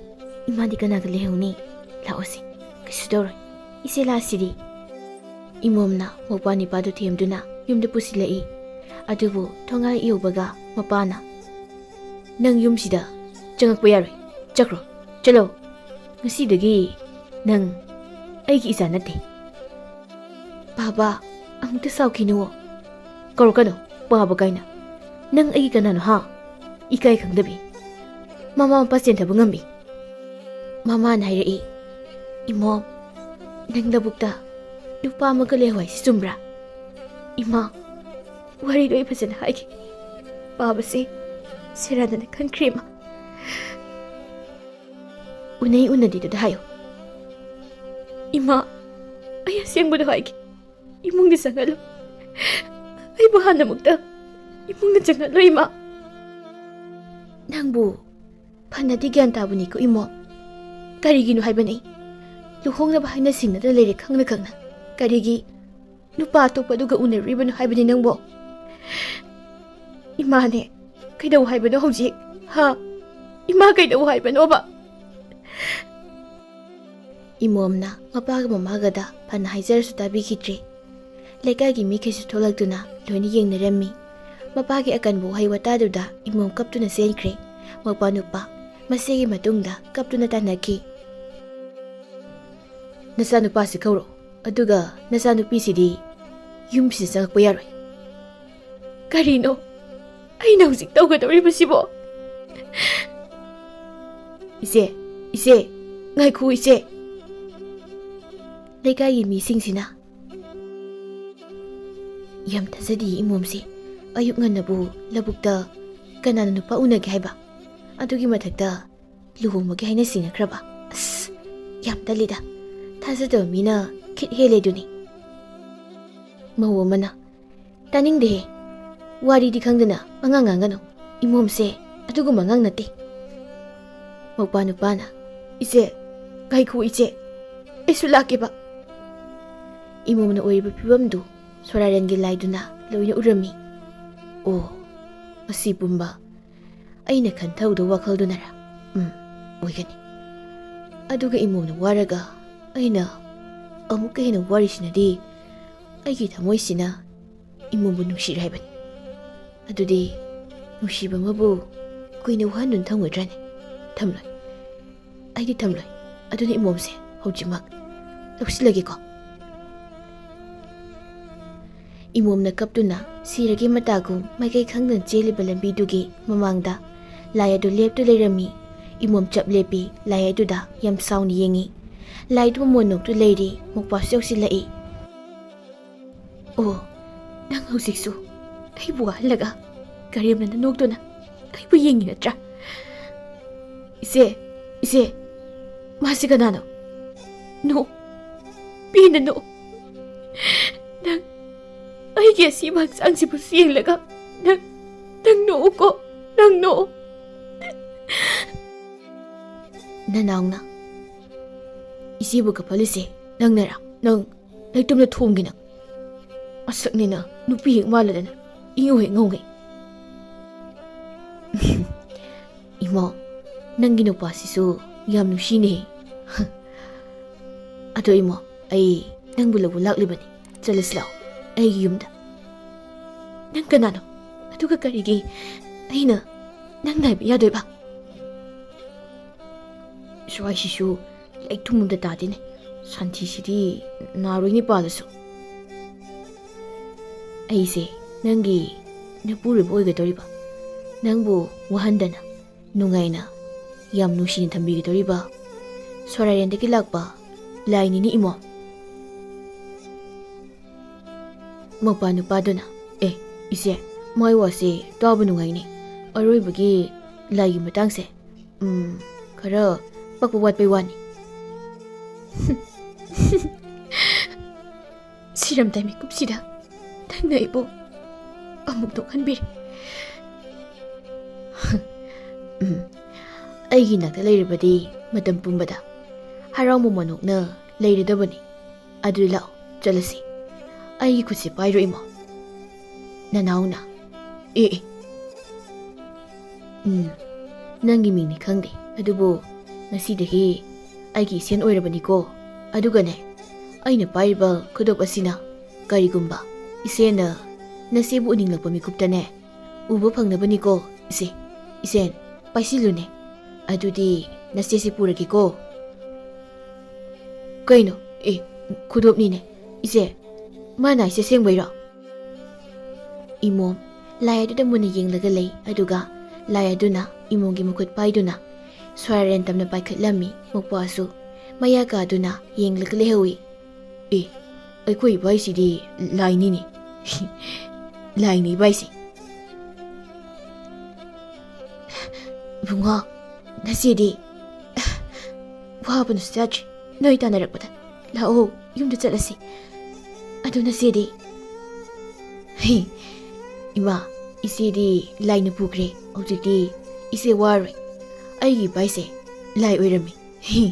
ꯏꯃꯥꯗꯤ ꯀꯅꯥꯒ ꯂꯩꯍꯧꯅꯤ? ꯂꯥꯛꯑꯣꯁꯦ, ꯀꯩꯁꯨ ꯇꯧꯔꯣꯏ꯫ ꯏꯆꯦ ꯂꯥꯛꯑꯁꯤꯗꯤ꯫" ꯏꯃꯣꯝꯅ ꯃꯧꯄꯥ ꯅꯤꯄꯥꯗꯨ ꯊꯦꯝꯗꯨꯅ ꯌꯨꯝꯗ ꯄꯨꯁꯤꯜꯂꯛꯏ꯫ ꯑꯗꯨꯕꯨ ꯊꯣꯡꯒꯥꯜ ꯌꯧꯕꯒ ꯃꯄꯥꯅ, "ꯅꯪ ꯌꯨꯝꯁꯤꯗ ꯆꯪꯉꯛꯄ ꯌꯥꯔꯣꯏ꯫ ꯆꯠꯈ꯭ꯔꯣ, ꯆꯠꯂꯣ꯫ ꯉꯁꯤꯗꯒꯤ ꯅꯪ ꯑꯩꯒꯤ ꯏꯆꯥ ꯅꯠꯇꯦ꯫" "ꯕꯥꯕꯥ, ꯑꯃꯨꯛꯇ ꯁꯥꯎꯈꯤꯅꯨꯋꯣ꯫" "ꯀꯧꯔꯛꯀꯅꯨ ꯕꯥꯕꯥ ꯀꯥꯏꯅ꯫ ꯅꯪ ꯑꯩꯒꯤ ꯀꯅꯥꯅꯣ ꯍꯥ? ꯏꯀꯥꯏ ꯈꯪꯗꯕꯤ꯫ ꯃꯃꯥ ꯃꯄꯥ ꯆꯦꯟꯊꯕ ꯉꯝꯕꯤ꯫" ꯃꯃꯥꯅ ꯍꯥꯏꯔꯛꯏ, "ꯏꯃꯣꯝ, ꯅꯪ ꯂꯧꯕꯨꯛꯇ ꯅꯨꯄꯥ ꯑꯃꯒ ꯂꯩꯍꯧ ꯍꯥꯏꯁꯤ ꯆꯨꯝꯕ꯭ꯔꯥ?" "ꯏꯃꯥ, ꯋꯥꯔꯤꯗꯣ ꯑꯩ ꯐꯖꯅ ꯍꯥꯏꯒꯦ꯫ ꯕꯥꯕꯥꯁꯦ ꯁꯦꯔꯥꯟꯅꯅ ꯈꯟꯈ꯭ꯔꯦ ꯏꯃꯥ꯫ ꯎꯅꯩ ꯎꯅꯗꯦꯗꯨꯗ ꯍꯥꯏꯌꯨ꯫" "ꯏꯃꯥ, ꯑꯩ ꯑꯁꯦꯡꯕꯗꯣ ꯍꯥꯏꯒꯦ꯫ ꯏꯃꯨꯡꯗ ꯆꯪꯍꯜꯂꯨ꯫ ꯑꯩꯕꯨ ꯍꯥꯟꯅꯃꯨꯛꯇ ꯏꯃꯨꯡꯗ ꯆꯪꯍꯜꯂꯨ ꯏꯃꯥ꯫" "ꯅꯪꯕꯨ ꯐꯅꯗꯤ ꯒ꯭ꯌꯥꯟ ꯇꯥꯕꯅꯤꯀꯣ ꯏꯃꯣꯝ꯫ ꯀꯔꯤꯒꯤꯅꯣ ꯍꯥꯏꯕꯅꯤ? ꯂꯨꯍꯣꯡꯅꯕ ꯍꯥꯏꯅ ꯁꯤꯡꯅꯗ ꯂꯩꯔꯦ ꯈꯪꯅ ꯈꯪꯅ꯫ ꯀꯔꯤꯒꯤ ꯅꯨꯄꯥ ꯑꯇꯣꯞꯄꯗꯨꯒ ꯎꯅꯔꯨꯔꯤꯕꯅꯣ ꯍꯥꯏꯕꯅꯤ ꯅꯪꯕꯣ?" "ꯏꯃꯥꯅꯦ, ꯀꯩꯗꯧ ꯍꯥꯏꯕꯅꯣ ꯍꯧꯖꯤꯛ? ꯍꯥ? ꯏꯃꯥ ꯀꯩꯗꯧ ꯍꯥꯏꯕꯅꯣꯕ?" ꯏꯃꯣꯝꯅ ꯃꯄꯥꯒ ꯃꯃꯥꯒꯗ ꯐꯅ ꯍꯥꯏꯖꯔꯁꯨ ꯇꯥꯕꯤꯈꯤꯗ꯭ꯔꯦ꯫ ꯂꯩꯀꯥꯏꯒꯤ ꯃꯤꯈꯩꯁꯨ ꯊꯣꯛꯂꯛꯇꯨꯅ ꯂꯣꯏꯅ ꯌꯦꯡꯅꯔꯝꯃꯤ꯫ ꯃꯄꯥꯒꯤ ꯑꯀꯟꯕ ꯋꯥꯍꯩ ꯋꯥꯇꯥꯗꯨꯗ ꯏꯃꯣꯝ ꯀꯞꯇꯨꯅ ꯆꯦꯟꯈ꯭ꯔꯦ꯫ ꯃꯧꯄꯥ ꯅꯨꯄꯥ ꯃꯁꯤꯒꯤ ꯃꯇꯨꯡꯗ ꯀꯞꯇꯨꯅ ꯇꯥꯟꯅꯈꯤ꯫ "ꯅꯆꯥꯅꯨꯄꯥꯁꯤ ꯀꯧꯔꯛꯑꯣ꯫ ꯑꯗꯨꯒ ꯅꯆꯥꯅꯨꯄꯤꯁꯤꯗꯤ ꯌꯨꯝꯁꯤꯗ ꯆꯪꯉꯛꯄ ꯌꯥꯔꯣꯏ꯫ ꯀꯔꯤꯅꯣ ꯑꯩꯅ ꯍꯧꯖꯤꯛ ꯇꯧꯒꯗꯧꯔꯤꯕꯁꯤꯕꯣ? "ꯏꯆꯦ, ꯏꯆꯦ, ꯉꯥꯏꯈꯣ ꯏꯆꯦ!" ꯂꯩꯀꯥꯏꯒꯤ ꯃꯤꯁꯤꯡꯁꯤꯅ, "ꯌꯥꯝ ꯊꯥꯖꯗꯦ ꯏꯃꯣꯝꯁꯦ꯫ ꯑꯌꯨꯛ ꯉꯟꯅꯕꯨ ꯂꯧꯕꯨꯛꯇ ꯀꯅꯥꯅ ꯅꯨꯄꯥ ꯎꯅꯒꯦ ꯍꯥꯏꯕ? ꯑꯗꯨꯒꯤ ꯃꯊꯛꯇ ꯂꯨꯍꯣꯡꯕꯒꯤ ꯍꯥꯏꯅ ꯁꯤꯡꯅꯈ꯭ꯔꯕ? ꯑꯁ, ꯌꯥꯝ ꯇꯜꯂꯤꯗ꯫ ꯊꯥꯖꯗꯕ ꯃꯤꯅ ꯈꯤꯠ ꯍꯦꯜꯂꯦ ꯑꯗꯨꯅꯤ꯫" ꯃꯧ ꯑꯃꯅ, "ꯇꯥꯅꯤꯡꯗꯦꯍꯦ꯫ ꯋꯥꯔꯤꯗꯤ ꯈꯪꯗꯅ ꯑꯉꯥꯡ ꯉꯥꯡꯒꯅꯨ꯫ ꯏꯃꯣꯝꯁꯦ ꯑꯗꯨꯒꯨꯝꯕ ꯑꯉꯥꯡ ꯅꯠꯇꯦ꯫" ꯃꯧꯄꯥ ꯅꯨꯄꯥꯅ, "ꯏꯆꯦ, ꯉꯥꯏꯈꯣ ꯏꯆꯦ, ꯑꯩꯁꯨ ꯂꯥꯛꯀꯦꯕ꯫" ꯏꯃꯣꯝꯅ ꯑꯣꯏꯔꯤꯕ ꯐꯤꯕꯝꯗꯨ ꯁꯣꯔꯥꯔꯦꯟꯒꯤ ꯂꯥꯏꯗꯨꯅ ꯂꯣꯏꯅ ꯎꯔꯝꯃꯤ꯫ "ꯑꯣ, ꯃꯁꯤ ꯄꯨꯝꯕ ꯑꯩꯅ ꯈꯟꯊꯍꯧꯗꯕ ꯋꯥꯈꯜꯗꯨꯅꯔ? ꯎꯝ, ꯑꯣꯏꯒꯅꯤ꯫" ꯑꯗꯨꯒ ꯏꯃꯣꯝꯅ ꯋꯥꯔꯒ ꯑꯩꯅ ꯑꯃꯨꯛꯀ ꯍꯦꯟꯅ ꯋꯥꯔꯤꯁꯤꯅꯗꯤ ꯑꯩꯒꯤ ꯊꯃꯣꯏꯁꯤꯅ ꯏꯃꯣꯝꯕꯨ ꯅꯨꯡꯁꯤꯔꯦ ꯍꯥꯏꯕꯅꯤ꯫ ꯑꯗꯨꯗꯤ ꯅꯨꯡꯁꯤꯕ ꯑꯃꯕꯨ ꯀꯨꯏꯅ ꯋꯥꯍꯟꯗꯨꯅ ꯊꯝꯒꯗ꯭ꯔꯅꯦ? ꯊꯝꯂꯣꯏ꯫ ꯑꯩꯗꯤ ꯊꯝꯂꯣꯏ꯫ ꯑꯗꯨꯅ ꯏꯃꯣꯝꯁꯦ ꯍꯧꯖꯤꯛꯃꯛ ꯂꯧꯁꯤꯜꯂꯒꯦꯀꯣ꯫ ꯏꯃꯣꯝꯅ ꯀꯞꯇꯨꯅ ꯁꯤꯔꯒꯦ ꯃꯇꯥꯒꯨꯝ ꯃꯥꯏꯀꯩ ꯈꯪꯗꯅ ꯆꯦꯜꯂꯤꯕ ꯂꯝꯕꯤꯗꯨꯒꯤ ꯃꯃꯥꯡꯗ ꯂꯥꯏ ꯑꯗꯨ ꯂꯦꯞꯇꯨ ꯂꯩꯔꯝꯃꯤ꯫ ꯏꯃꯣꯝ ꯆꯞ ꯂꯦꯞꯄꯤ, ꯂꯥꯏ ꯑꯗꯨꯗ ꯌꯥꯝ ꯁꯥꯎꯅ ꯌꯦꯡꯉꯤ꯫ ꯂꯥꯏꯗꯨ ꯃꯃꯣꯟ ꯅꯣꯛꯇꯨ ꯂꯩꯔꯤ, ꯃꯣꯛꯄꯥꯁꯨ ꯌꯧꯁꯤꯜꯂꯛꯏ꯫ "ꯑꯣ, ꯅꯪ ꯍꯧꯖꯤꯛꯁꯨ ꯑꯩꯕꯨ ꯋꯥꯍꯜꯂꯒ ꯀꯔꯦꯝꯅꯅ ꯅꯣꯛꯇꯨꯅ ꯑꯩꯕꯨ ꯌꯦꯡꯉꯤ ꯅꯠꯇ꯭ꯔꯥ? ꯏꯆꯦ, ꯏꯆꯦ, ꯃꯥꯁꯤ ꯀꯅꯥꯅꯣ? ꯅꯣꯛ, ꯄꯦꯟꯅ ꯅꯣꯛ꯫ ꯅꯪ ꯑꯩꯒꯤ ꯑꯁꯤꯕ ꯍꯛꯆꯥꯡꯁꯤꯕꯨ ꯌꯦꯡꯂꯒ ꯅꯪ, ꯅꯪ ꯅꯣꯛꯎꯀꯣ, ꯅꯪ ꯅꯣꯛꯎ꯫" ꯅꯅꯥꯎꯅ ꯏꯆꯦꯕꯨ ꯀꯞꯍꯜꯂꯤꯁꯦ ꯅꯪꯅꯔꯥ? ꯅꯪ ꯂꯩꯇꯨꯝꯅ ꯊꯣꯝꯒꯦ ꯅꯪ꯫ ꯃꯁꯛꯅꯤꯅ ꯅꯨꯄꯤ ꯍꯦꯛ ꯃꯥꯜꯂꯗꯅ ꯏꯉꯧ ꯍꯦꯛ ꯉꯧꯉꯩ꯫ "ꯏꯃꯣ, ꯅꯪꯒꯤ ꯅꯨꯄꯥꯁꯤꯁꯨ ꯌꯥꯝ ꯅꯨꯡꯁꯤꯅꯦ꯫" "ꯑꯗꯣ ꯏꯃꯣ, ꯑꯩ ꯅꯪꯕꯨ ꯂꯧꯕ ꯂꯥꯛꯂꯤꯕꯅꯤ꯫ ꯆꯠꯂꯁꯤ ꯂꯥꯛꯑꯣ, ꯑꯩꯒꯤ ꯌꯨꯝꯗ꯫" "ꯅꯪ ꯀꯅꯥꯅꯣ? ꯑꯗꯨꯒ ꯀꯔꯤꯒꯤ ꯑꯩꯅ ꯅꯪ ꯅꯥꯏꯕ ꯌꯥꯗꯣꯏꯕ?" ꯁ꯭ꯋꯥꯏꯁꯤꯁꯨ ꯂꯩꯊꯨꯝ ꯑꯝꯇ ꯇꯥꯗꯦꯅꯦ꯫ ꯁꯟꯊꯤꯁꯤꯗꯤ ꯅꯥꯔꯣꯏꯅꯦ ꯄꯥꯜꯂꯁꯨ꯫ ꯑꯩꯁꯦ ꯅꯪꯒꯤ ꯅꯄꯨꯔꯣꯏꯕ ꯑꯣꯏꯒꯗꯧꯔꯤꯕ, ꯅꯪꯕꯨ ꯋꯥꯍꯟꯗꯅ ꯅꯨꯡꯉꯥꯏꯅ ꯌꯥꯝ ꯅꯨꯡꯁꯤꯅ ꯊꯝꯕꯤꯒꯗꯧꯔꯤꯕ ꯁꯣꯔꯥꯔꯦꯟꯗꯒꯤ ꯂꯥꯛꯄ ꯂꯥꯏꯅꯤꯅꯤ ꯏꯃꯣ꯫ ꯃꯧꯄꯥ ꯅꯨꯄꯥꯗꯨꯅ, "ꯑꯦ, ꯏꯆꯦ, ꯃꯥꯏ ꯋꯥꯁꯦ ꯇꯥꯕ ꯅꯨꯡꯉꯥꯏꯅꯦ꯫ ꯑꯔꯣꯏꯕꯒꯤ ꯂꯥꯏꯒꯤ ꯃꯇꯥꯡꯁꯦ, ꯎꯝ, ꯈꯔ ꯄꯛꯄ ꯋꯥꯠꯄꯩ ꯋꯥꯅꯤ꯫" ꯁꯤꯔꯝꯗꯥꯏ ꯃꯤꯀꯨꯞꯁꯤꯗ ꯅꯪꯅ ꯑꯩꯕꯨ ꯑꯃꯨꯛ ꯅꯣꯛꯍꯟꯕꯤꯔꯦ꯫ ꯎꯝ, ꯑꯩꯒꯤ ꯅꯥꯛꯇ ꯂꯩꯔꯕꯗꯤ ꯃꯇꯝ ꯄꯨꯝꯕꯗ ꯍꯔꯥꯎ ꯃꯃꯣꯟ ꯅꯣꯛꯅ ꯂꯩꯔꯗꯕꯅꯤ꯫ ꯑꯗꯨ ꯂꯥꯛꯑꯣ, ꯆꯠꯂꯁꯤ꯫ ꯑꯩꯒꯤ ꯈꯨꯠꯁꯦ ꯄꯥꯏꯔꯣ, ꯏꯃꯥ꯫ ꯅꯅꯥꯎꯅ, "ꯑꯦ, ꯑꯦ, ꯎꯝ, ꯅꯪꯒꯤ ꯃꯤꯡꯅꯤ ꯈꯪꯗꯦ, ꯑꯗꯨꯕꯨ ꯉꯁꯤꯗꯒꯤ ꯑꯩꯒꯤ ꯏꯁꯦꯟ ꯑꯣꯏꯔꯕꯅꯤꯀꯣ꯫ ꯑꯗꯨꯒꯅꯦ, ꯑꯩꯅ ꯄꯥꯏꯔꯤꯕ ꯈꯨꯗꯣꯞ ꯑꯁꯤꯅ ꯀꯔꯤꯒꯨꯝꯕ ꯏꯆꯦꯅ ꯅꯆꯦꯕꯨ ꯎꯅꯤꯡꯂꯛꯄ ꯃꯤꯀꯨꯞꯇꯅꯦ, ꯎꯕ ꯐꯪꯅꯕꯅꯤꯀꯣ, ꯏꯆꯦ꯫ ꯏꯆꯦꯟ, ꯄꯥꯏꯁꯤꯜꯂꯨꯅꯦ꯫ ꯑꯗꯨꯗꯤ ꯅꯆꯦꯁꯤ ꯄꯨꯔꯒꯦꯀꯣ꯫" "ꯀꯩꯅꯣ? ꯑꯦ, ꯈꯨꯗꯣꯞꯅꯤꯅꯦ꯫ ꯏꯆꯦ, ꯃꯥꯅ ꯍꯥꯏꯁꯦ ꯑꯁꯦꯡꯕꯩꯔꯣ?" ꯏꯃꯣꯝ ꯂꯥꯏ ꯑꯗꯨꯗ ꯃꯨꯟꯅ ꯌꯦꯡꯂꯒ ꯂꯩ, ꯑꯗꯨꯒ ꯂꯥꯏ ꯑꯗꯨꯅ ꯏꯃꯣꯝꯒꯤ ꯃꯈꯨꯠ ꯄꯥꯏꯗꯨꯅ ꯁꯣꯔꯥꯔꯦꯟ ꯇꯝꯅ ꯄꯥꯏꯈꯠꯂꯝꯃꯤ꯫ ꯃꯧꯄ꯭ꯋꯥꯁꯨ ꯃꯌꯥ ꯀꯥꯗꯨꯅ ꯌꯦꯡꯂꯒ ꯂꯩꯍꯧꯏ꯫ "ꯑꯦ, ꯑꯩꯈꯣꯏ ꯏꯕꯥꯏꯁꯤꯗꯤ ꯂꯥꯏꯅꯤꯅꯦ꯫" "ꯂꯥꯏꯅꯤ ꯏꯕꯥꯏꯁꯦ꯫" "ꯏꯕꯨꯡꯉꯣ, ꯅꯆꯦꯗꯤ?" "ꯋꯥꯕꯅꯁꯨ ꯌꯥꯗ꯭ꯔꯦ ꯅꯣꯏ ꯇꯥꯟꯅꯔꯛꯄꯗ꯫ ꯂꯥꯛꯑꯣ, ꯌꯨꯝꯗ ꯆꯠꯂꯁꯤ꯫ ꯑꯗꯨ ꯅꯆꯦꯗꯤ?" "ꯍꯤ, ꯏꯃꯥ, ꯏꯆꯦꯗꯤ ꯂꯥꯏꯅ ꯄꯨꯈ꯭ꯔꯦ꯫ ꯍꯧꯖꯤꯛꯇꯤ ꯏꯆꯦ ꯋꯥꯔꯣꯏ꯫ ꯑꯩꯒꯤ ꯏꯕꯥꯏꯁꯦ ꯂꯥꯏ ꯑꯣꯏꯔꯝꯃꯤ꯫ ꯍꯤ꯫"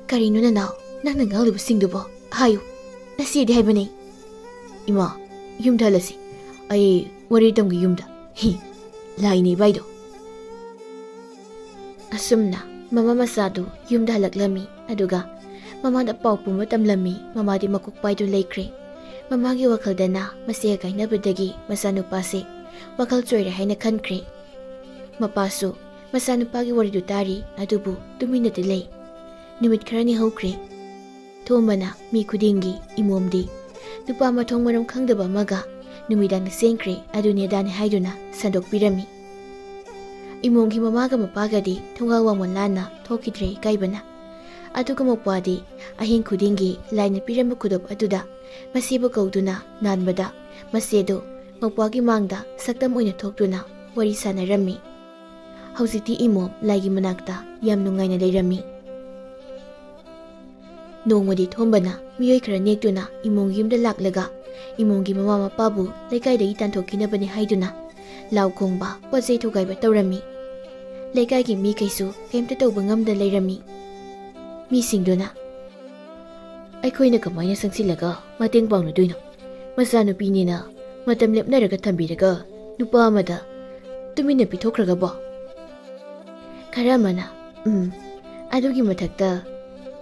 "ꯀꯔꯤꯅꯣ ꯅꯅꯥꯎ, ꯅꯪꯅ ꯉꯥꯡꯂꯤꯕꯁꯤꯡꯗꯨꯕꯣ? ꯍꯥꯏꯌꯨ, ꯅꯆꯦꯗꯤ ꯍꯥꯏꯕꯅꯤ꯫" "ꯏꯃꯥ, ꯌꯨꯝꯗ ꯍꯜꯂꯁꯤ꯫ ꯑꯩ ꯋꯥꯔꯤ ꯇꯝꯒꯦ ꯌꯨꯝꯗ꯫ ꯍꯤ, ꯂꯥꯏꯅꯤ ꯏꯕꯥꯏꯗꯣ꯫" ꯑꯁꯨꯝꯅ ꯃꯃꯥ ꯃꯆꯥꯗꯨ ꯌꯨꯝꯗ ꯍꯜꯂꯛꯂꯝꯃꯤ, ꯑꯗꯨꯒ ꯃꯃꯥꯗ ꯄꯥꯎ ꯄꯨꯝꯕ ꯇꯝꯂꯝꯃꯤ꯫ ꯃꯃꯥꯗꯤ ꯃꯀꯣꯛ ꯄꯥꯏꯗꯨꯅ ꯂꯩꯈ꯭ꯔꯦ꯫ ꯃꯃꯥꯒꯤ ꯋꯥꯈꯜꯗꯅ ꯃꯆꯦꯒ ꯀꯥꯏꯅꯕꯗꯒꯤ ꯃꯆꯥꯅꯨꯄꯥꯁꯦ ꯋꯥꯈꯜ ꯆꯣꯏꯔꯦ ꯍꯥꯏꯅ ꯈꯟꯈ꯭ꯔꯦ꯫ ꯃꯄꯥꯁꯨ ꯃꯆꯥꯅꯨꯄꯥꯒꯤ ꯋꯥꯔꯤꯗꯨ ꯇꯥꯔꯤ, ꯑꯗꯨꯕꯨ ꯇꯨꯃꯤꯟꯅꯗꯤ ꯂꯩ꯫ ꯅꯨꯃꯤꯠ ꯈꯔꯅꯤ ꯍꯧꯈ꯭ꯔꯦ꯫ ꯊꯣꯝꯕꯅ ꯃꯤ ꯈꯨꯗꯤꯡꯒꯤ ꯏꯃꯣꯝꯗꯤ ꯅꯨꯄꯥ ꯃꯊꯣꯡ ꯃꯔꯝ ꯈꯪꯗꯕ ꯑꯃꯒ ꯅꯨꯃꯤꯗꯥꯡꯗ ꯆꯦꯟꯈ꯭ꯔꯦ, ꯑꯗꯨꯅꯤ ꯑꯗꯥꯅꯤ ꯍꯥꯏꯗꯨꯅ ꯁꯟꯗꯣꯛꯄꯤꯔꯝꯃꯤ꯫ ꯏꯃꯣꯝꯒꯤ ꯃꯃꯥꯒ ꯃꯄꯥꯒꯗꯤ ꯊꯣꯡꯒꯥꯜ ꯋꯥꯡꯃ ꯂꯥꯟꯅ ꯊꯣꯛꯈꯤꯗ꯭ꯔꯦ ꯏꯀꯥꯏꯕꯅ꯫ ꯑꯗꯨꯒ ꯃꯧꯄ꯭ꯋꯥꯗꯤ ꯑꯍꯤꯡ ꯈꯨꯗꯤꯡꯒꯤ ꯂꯥꯏꯅ ꯄꯤꯔꯝꯕ ꯈꯨꯗꯣꯞ ꯑꯗꯨꯗ ꯃꯁꯤꯕꯨ ꯀꯧꯗꯨꯅ ꯅꯥꯟꯕꯗ, ꯃꯁꯦꯗꯨ ꯃꯧꯄ꯭ꯋꯥꯒꯤ ꯃꯥꯡꯗ ꯁꯛꯇꯝ ꯑꯣꯏꯅ ꯊꯣꯛꯇꯨꯅ ꯋꯥꯔꯤ ꯁꯥꯟꯅꯔꯝꯃꯤ꯫ ꯍꯧꯖꯤꯛꯇꯤ ꯏꯃꯣꯝ ꯂꯥꯏꯒꯤ ꯃꯅꯥꯛꯇ ꯌꯥꯝ ꯅꯨꯡꯉꯥꯏꯅ ꯂꯩꯔꯝꯃꯤ꯫ ꯅꯣꯡꯃꯗꯤ ꯊꯣꯝꯕꯅ ꯃꯤꯑꯣꯏ ꯈꯔ ꯅꯦꯛꯇꯨꯅ ꯏꯃꯣꯝꯒꯤ ꯌꯨꯝꯗ ꯂꯥꯛꯂꯒ, ꯏꯃꯣꯝꯒꯤ ꯃꯃꯥ ꯃꯄꯥꯕꯨ ꯂꯩꯀꯥꯏꯗꯒꯤ ꯇꯥꯟꯊꯣꯛꯈꯤꯅꯕꯅꯤ ꯍꯥꯏꯗꯨꯅ ꯂꯥꯎ ꯈꯣꯡꯕ, ꯄꯣꯠ ꯆꯩ ꯊꯨꯒꯥꯏꯕ ꯇꯧꯔꯝꯃꯤ꯫ ꯂꯩꯀꯥꯏꯒꯤ ꯃꯤꯈꯩꯁꯨ ꯀꯩꯝꯇ ꯇꯧꯕ ꯉꯝꯗ ꯂꯩꯔꯝꯃꯤ꯫ ꯃꯤꯁꯤꯡꯗꯨꯅ, "ꯑꯩꯈꯣꯏꯅ ꯀꯃꯥꯏꯅ ꯆꯪꯁꯤꯜꯂꯒ ꯃꯇꯦꯡ ꯄꯥꯡꯂꯨꯗꯣꯏꯅꯣ? ꯃꯆꯥꯅꯨꯄꯤꯅꯤꯅ ꯃꯇꯝ ꯂꯦꯞꯅꯔꯒ ꯊꯝꯕꯤꯔꯒ ꯅꯨꯄꯥ ꯑꯃꯗ ꯇꯨꯃꯤꯟꯅ ꯄꯤꯊꯣꯛꯈ꯭ꯔꯒꯕꯣ?" ꯈꯔ ꯑꯃꯅ, "ꯎꯝ, ꯑꯗꯨꯒꯤ ꯃꯊꯛꯇ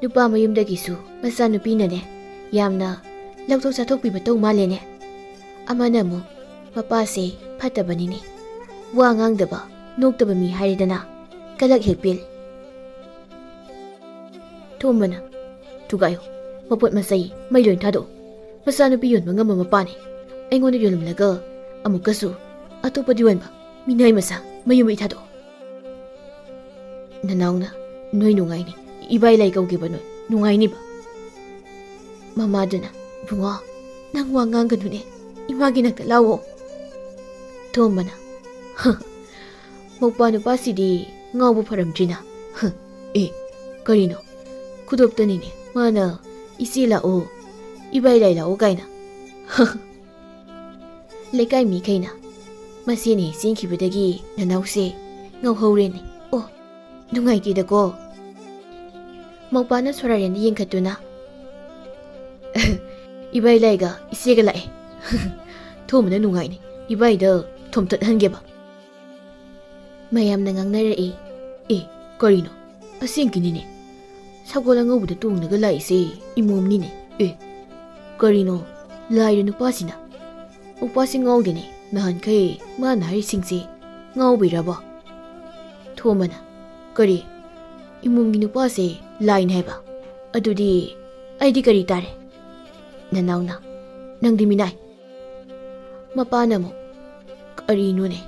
ꯅꯨꯄꯥ ꯃꯌꯨꯝꯗꯒꯤꯁꯨ ꯃꯆꯥꯅꯨꯄꯤꯅꯅꯦ ꯌꯥꯝꯅ ꯂꯧꯊꯣꯛ ꯆꯥꯊꯣꯛꯄꯤꯕ ꯇꯧ ꯃꯥꯜꯂꯦꯅꯦ"꯫ ꯑꯃꯅ ꯑꯃꯨꯛ, "ꯃꯄꯥꯁꯦ ꯐꯠꯇꯕꯅꯤꯅꯦ, ꯋꯥ ꯉꯥꯡꯗꯕ, ꯅꯣꯛꯇꯕ ꯃꯤ ꯍꯥꯏꯔꯦꯗꯅ, ꯀꯂꯛ ꯍꯦꯛ ꯄꯦꯜꯂꯤ"꯫ ꯊꯣꯝꯕꯅ, "ꯊꯨꯒꯥꯏꯌꯨ, ꯃꯄꯣꯠ ꯃꯆꯩ ꯃꯩ ꯂꯣꯏ ꯊꯥꯗꯣꯛꯎ꯫ ꯃꯆꯥꯅꯨꯄꯤ ꯌꯣꯟꯕ ꯉꯝꯕ ꯃꯄꯥꯅꯤ꯫ ꯑꯩꯉꯣꯟꯗ ꯌꯣꯜꯂꯝꯂꯒ ꯑꯃꯨꯛꯀꯁꯨ ꯑꯇꯣꯞꯄꯗ ꯌꯣꯟꯕ ꯃꯤꯅꯥꯏ ꯃꯆꯥ, ꯃꯌꯨꯝ ꯃꯩ ꯊꯥꯗꯣꯛꯎ"꯫ "ꯅꯅꯥꯎꯅ ꯅꯣꯏ ꯅꯨꯡꯉꯥꯏꯅꯤ, ꯏꯕꯥꯏ ꯂꯥꯏ ꯀꯧꯒꯦꯕ ꯅꯣꯏ ꯅꯨꯡꯉꯥꯏꯅꯤꯕ"꯫ ꯃꯃꯥꯗꯨꯅ, "ꯏꯕꯨꯡꯉꯣ, ꯅꯪ ꯋꯥ ꯉꯥꯡꯒꯅꯨꯅꯦ, ꯏꯃꯥꯒꯤ ꯅꯥꯛꯇ ꯂꯥꯛꯑꯣ"꯫ ꯊꯣꯝꯕꯅ, "ꯍ, ꯃꯧꯄ꯭ꯋꯥ ꯅꯨꯄꯥꯁꯤꯗꯤ ꯉꯥꯎꯕ ꯐꯔꯝꯗ꯭ꯔꯤꯅ꯫ ꯍ, ꯑꯦ, ꯀꯔꯤꯅꯣ? ꯈꯨꯗꯣꯞꯇꯅꯤꯅꯦ ꯃꯥꯅ 'ꯏꯆꯦ ꯂꯥꯛꯑꯣ, ꯏꯕꯥꯏ ꯂꯥꯏ ꯂꯥꯛꯑꯣ' ꯀꯥꯏꯅ"꯫ ꯂꯩꯀꯥꯏ ꯃꯤꯈꯩꯅ, "ꯃꯆꯦꯅ ꯍꯦꯛ ꯆꯦꯟꯈꯤꯕꯗꯒꯤ ꯅꯅꯥꯎꯁꯦ ꯉꯥꯎꯍꯧꯔꯦꯅꯦ꯫ ꯑꯣ, ꯅꯨꯡꯉꯥꯏꯇꯦꯗꯀꯣ"꯫ ꯃꯧꯄ꯭ꯋꯥꯅ ꯁꯣꯔꯥꯔꯦꯟꯗ ꯌꯦꯡꯈꯠꯇꯨꯅ, "ꯏꯕꯥꯏ ꯂꯥꯏꯒ ꯏꯆꯦꯒ ꯂꯥꯛꯑꯦ꯫ ꯊꯣꯝꯕꯅ ꯅꯨꯡꯉꯥꯏꯅꯤ, ꯏꯕꯥꯏꯗ ꯊꯣꯝꯇꯠꯍꯟꯒꯦꯕ"꯫ ꯃꯌꯥꯝꯅ ꯉꯥꯡꯅꯔꯛꯏ꯫ "ꯑꯦ, ꯀꯔꯤꯅꯣ? ꯑꯁꯦꯡꯀꯤꯅꯤꯅꯦ꯫ ꯁꯒꯣꯜ ꯑꯉꯧꯕꯗ ꯇꯣꯡꯂꯒ ꯂꯥꯛꯏꯁꯦ ꯏꯃꯣꯝꯅꯤꯅꯦ꯫ ꯑꯦ, ꯀꯔꯤꯅꯣ? ꯂꯥꯏꯔ ꯅꯨꯄꯥꯁꯤꯅ꯫ ꯎꯄꯥꯁꯤ ꯉꯥꯎꯗꯦꯅꯦ, ꯅꯍꯥꯟꯈꯩ ꯃꯥꯅ ꯍꯥꯏꯔꯤꯁꯤꯡꯁꯦ ꯉꯥꯎꯕꯩꯔꯕꯣ?" ꯊꯣꯝꯕꯅ, "ꯀꯔꯤ? ꯏꯃꯨꯡꯒꯤ ꯅꯨꯄꯥꯁꯦ ꯂꯥꯏꯅꯦ ꯍꯥꯏꯕ? ꯑꯗꯨꯗꯤ ꯑꯩꯗꯤ ꯀꯔꯤ ꯇꯥꯔꯦ? ꯅꯅꯥꯎꯅ, ꯅꯪꯗꯤ ꯃꯤꯅꯥꯏ꯫ ꯃꯄꯥꯅ ꯑꯃꯨꯛ, "ꯀꯔꯤꯅꯣꯅꯦ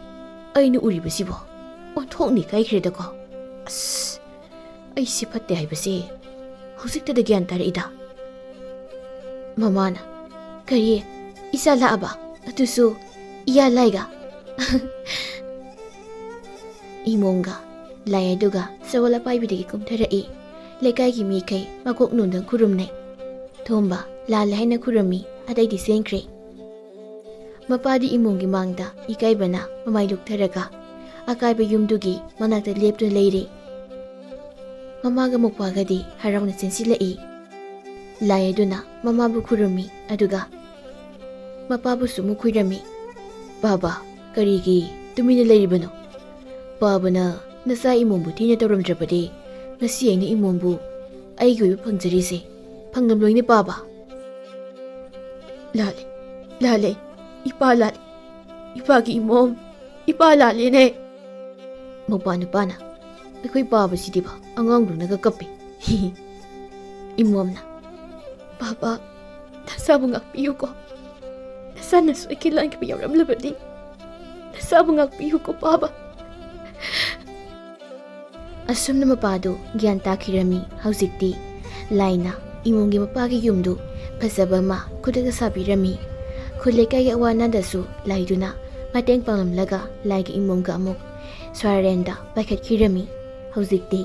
ꯑꯩꯅ ꯎꯔꯤꯕꯁꯤꯕꯣ? ꯑꯣꯟꯊꯣꯛꯅ ꯏꯀꯥꯏꯈ꯭ꯔꯦꯗꯀꯣ꯫ ꯑꯁ, ꯑꯩ ꯁꯤ ꯐꯠꯇꯦ ꯍꯥꯏꯕꯁꯦ ꯍꯧꯖꯤꯛꯇꯗ ꯒ꯭ꯌꯥꯟ ꯇꯥꯔꯛꯏꯗ꯫" ꯃꯃꯥꯅ, "ꯀꯔꯤ? ꯏꯆꯥ ꯂꯥꯛꯑꯕ? ꯑꯗꯨꯁꯨ ꯏꯌꯥ ꯂꯥꯏꯒ?" ꯏꯃꯣꯝꯒ ꯂꯥꯏ ꯑꯗꯨꯒ ꯁꯒꯣꯜ ꯑꯄꯥꯏꯕꯤꯗꯒꯤ ꯀꯨꯝꯊꯔꯛꯏ꯫ ꯂꯩꯀꯥꯏꯒꯤ ꯃꯤꯈꯩ ꯃꯀꯣꯛ ꯅꯣꯟꯗꯨꯅ ꯈꯨꯔꯨꯝꯅꯩ꯫ ꯊꯣꯝꯕ ꯂꯥꯜꯂꯦ ꯍꯥꯏꯅ ꯈꯨꯔꯨꯝꯃꯤ, ꯑꯗꯩꯗꯤ ꯆꯦꯟꯈ꯭ꯔꯦ꯫ ꯃꯄꯥꯗꯤ ꯏꯃꯣꯝꯒꯤ ꯃꯥꯡꯗ ꯏꯀꯥꯏꯕꯅ ꯃꯃꯥꯏ ꯂꯨꯛꯊꯔꯒ ꯑꯀꯥꯏꯕ ꯌꯨꯝꯗꯨꯒꯤ ꯃꯅꯥꯛꯇ ꯂꯦꯞꯇꯨꯅ ꯂꯩꯔꯦ꯫ ꯃꯃꯥꯒ ꯃꯧꯄꯥꯒꯗꯤ ꯍꯔꯥꯎꯅ ꯆꯦꯟꯁꯤꯜꯂꯛꯏ꯫ ꯂꯥꯏ ꯑꯗꯨꯅ ꯃꯃꯥꯕꯨ ꯈꯨꯔꯨꯝꯃꯤ, ꯑꯗꯨꯒ ꯃꯄꯥꯕꯨꯁꯨ ꯑꯃꯨꯛ ꯈꯨꯔꯨꯝꯃꯤ꯫ "ꯄꯥꯕ, ꯀꯔꯤꯒꯤ ꯇꯨꯃꯤꯟꯅ ꯂꯩꯔꯤꯕꯅꯣ? ꯄꯥꯕꯅ ꯅꯆꯥ ꯏꯃꯣꯝꯕꯨ ꯊꯤꯅ ꯇꯧꯔꯝꯗ꯭ꯔꯕꯗꯤ ꯉꯁꯤ ꯑꯩꯅ ꯏꯃꯣꯝꯕꯨ ꯑꯩꯒꯤ ꯑꯣꯏꯕ ꯐꯪꯖꯔꯤꯁꯦ ꯐꯪꯂꯝꯂꯣꯏꯅꯦ ꯄꯥꯕ꯫" "ꯂꯥꯜꯂꯦ, ꯂꯥꯜꯂꯦ, ꯏꯄꯥ ꯂꯥꯜꯂꯦ, ꯏꯄꯥꯒꯤ ꯏꯃꯣꯝ, ꯏꯄꯥ ꯂꯥꯜꯂꯦꯅꯦ꯫" ꯃꯧꯄꯥ ꯅꯨꯄꯥꯅ, "ꯑꯩꯈꯣꯏ ꯄꯥꯕꯁꯤꯗꯤꯕ ꯑꯉꯥꯡꯗꯧꯅꯒ ꯀꯞꯄꯤ꯫" ꯏꯃꯣꯝꯅ, "ꯄꯥꯕ, ꯅꯁꯥꯕꯨ ꯉꯥꯛꯄꯤꯌꯨꯀꯣ꯫ ꯅꯁꯥꯅ ꯁꯣꯏꯈꯤ ꯂꯥꯟꯈꯤꯕ ꯌꯥꯎꯔꯝꯂꯕꯗꯤ ꯅꯁꯥꯕꯨ ꯉꯥꯛꯄꯤꯌꯨꯀꯣ ꯄꯥꯕ꯫" ꯑꯁꯨꯝꯅ ꯃꯄꯥꯗꯨ ꯒ꯭ꯌꯥꯟ ꯇꯥꯈꯤꯔꯝꯃꯤ꯫ ꯍꯧꯖꯤꯛꯇꯤ ꯂꯥꯏꯅ ꯏꯃꯣꯝꯒꯤ ꯃꯄꯥꯒꯤ ꯌꯨꯝꯗꯨ ꯐꯖꯕ ꯑꯃ ꯈꯨꯗꯛꯇ ꯁꯥꯕꯤꯔꯝꯃꯤ꯫ ꯈꯨꯜ ꯂꯩꯀꯥꯏꯒꯤ ꯑꯋꯥ ꯑꯅꯥꯗꯁꯨ ꯂꯥꯏꯗꯨꯅ ꯃꯇꯦꯡ ꯄꯥꯡꯂꯝꯂꯒ ꯂꯥꯏꯒ ꯏꯃꯣꯝꯒ ꯑꯃꯨꯛ ꯁ꯭ꯋꯥꯔꯦꯟꯗ ꯄꯥꯏꯈꯠꯈꯤꯔꯝꯃꯤ꯫ ꯍꯧꯖꯤꯛꯇꯤ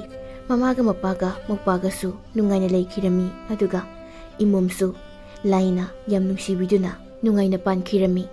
ꯃꯃꯥꯒ ꯃꯄꯥꯒ ꯃꯧꯄꯥꯒꯁꯨ ꯅꯨꯡꯉꯥꯏꯅ ꯂꯩꯈꯤꯔꯝꯃꯤ꯫ ꯑꯗꯨꯒ ꯏꯃꯣꯝꯁꯨ ꯂꯥꯏꯅ ꯌꯥꯝ ꯅꯨꯡꯁꯤꯕꯤꯗꯨꯅ ꯅꯨꯡꯉꯥꯏꯅ ꯄꯥꯟꯈꯤꯔꯝꯃꯤ꯫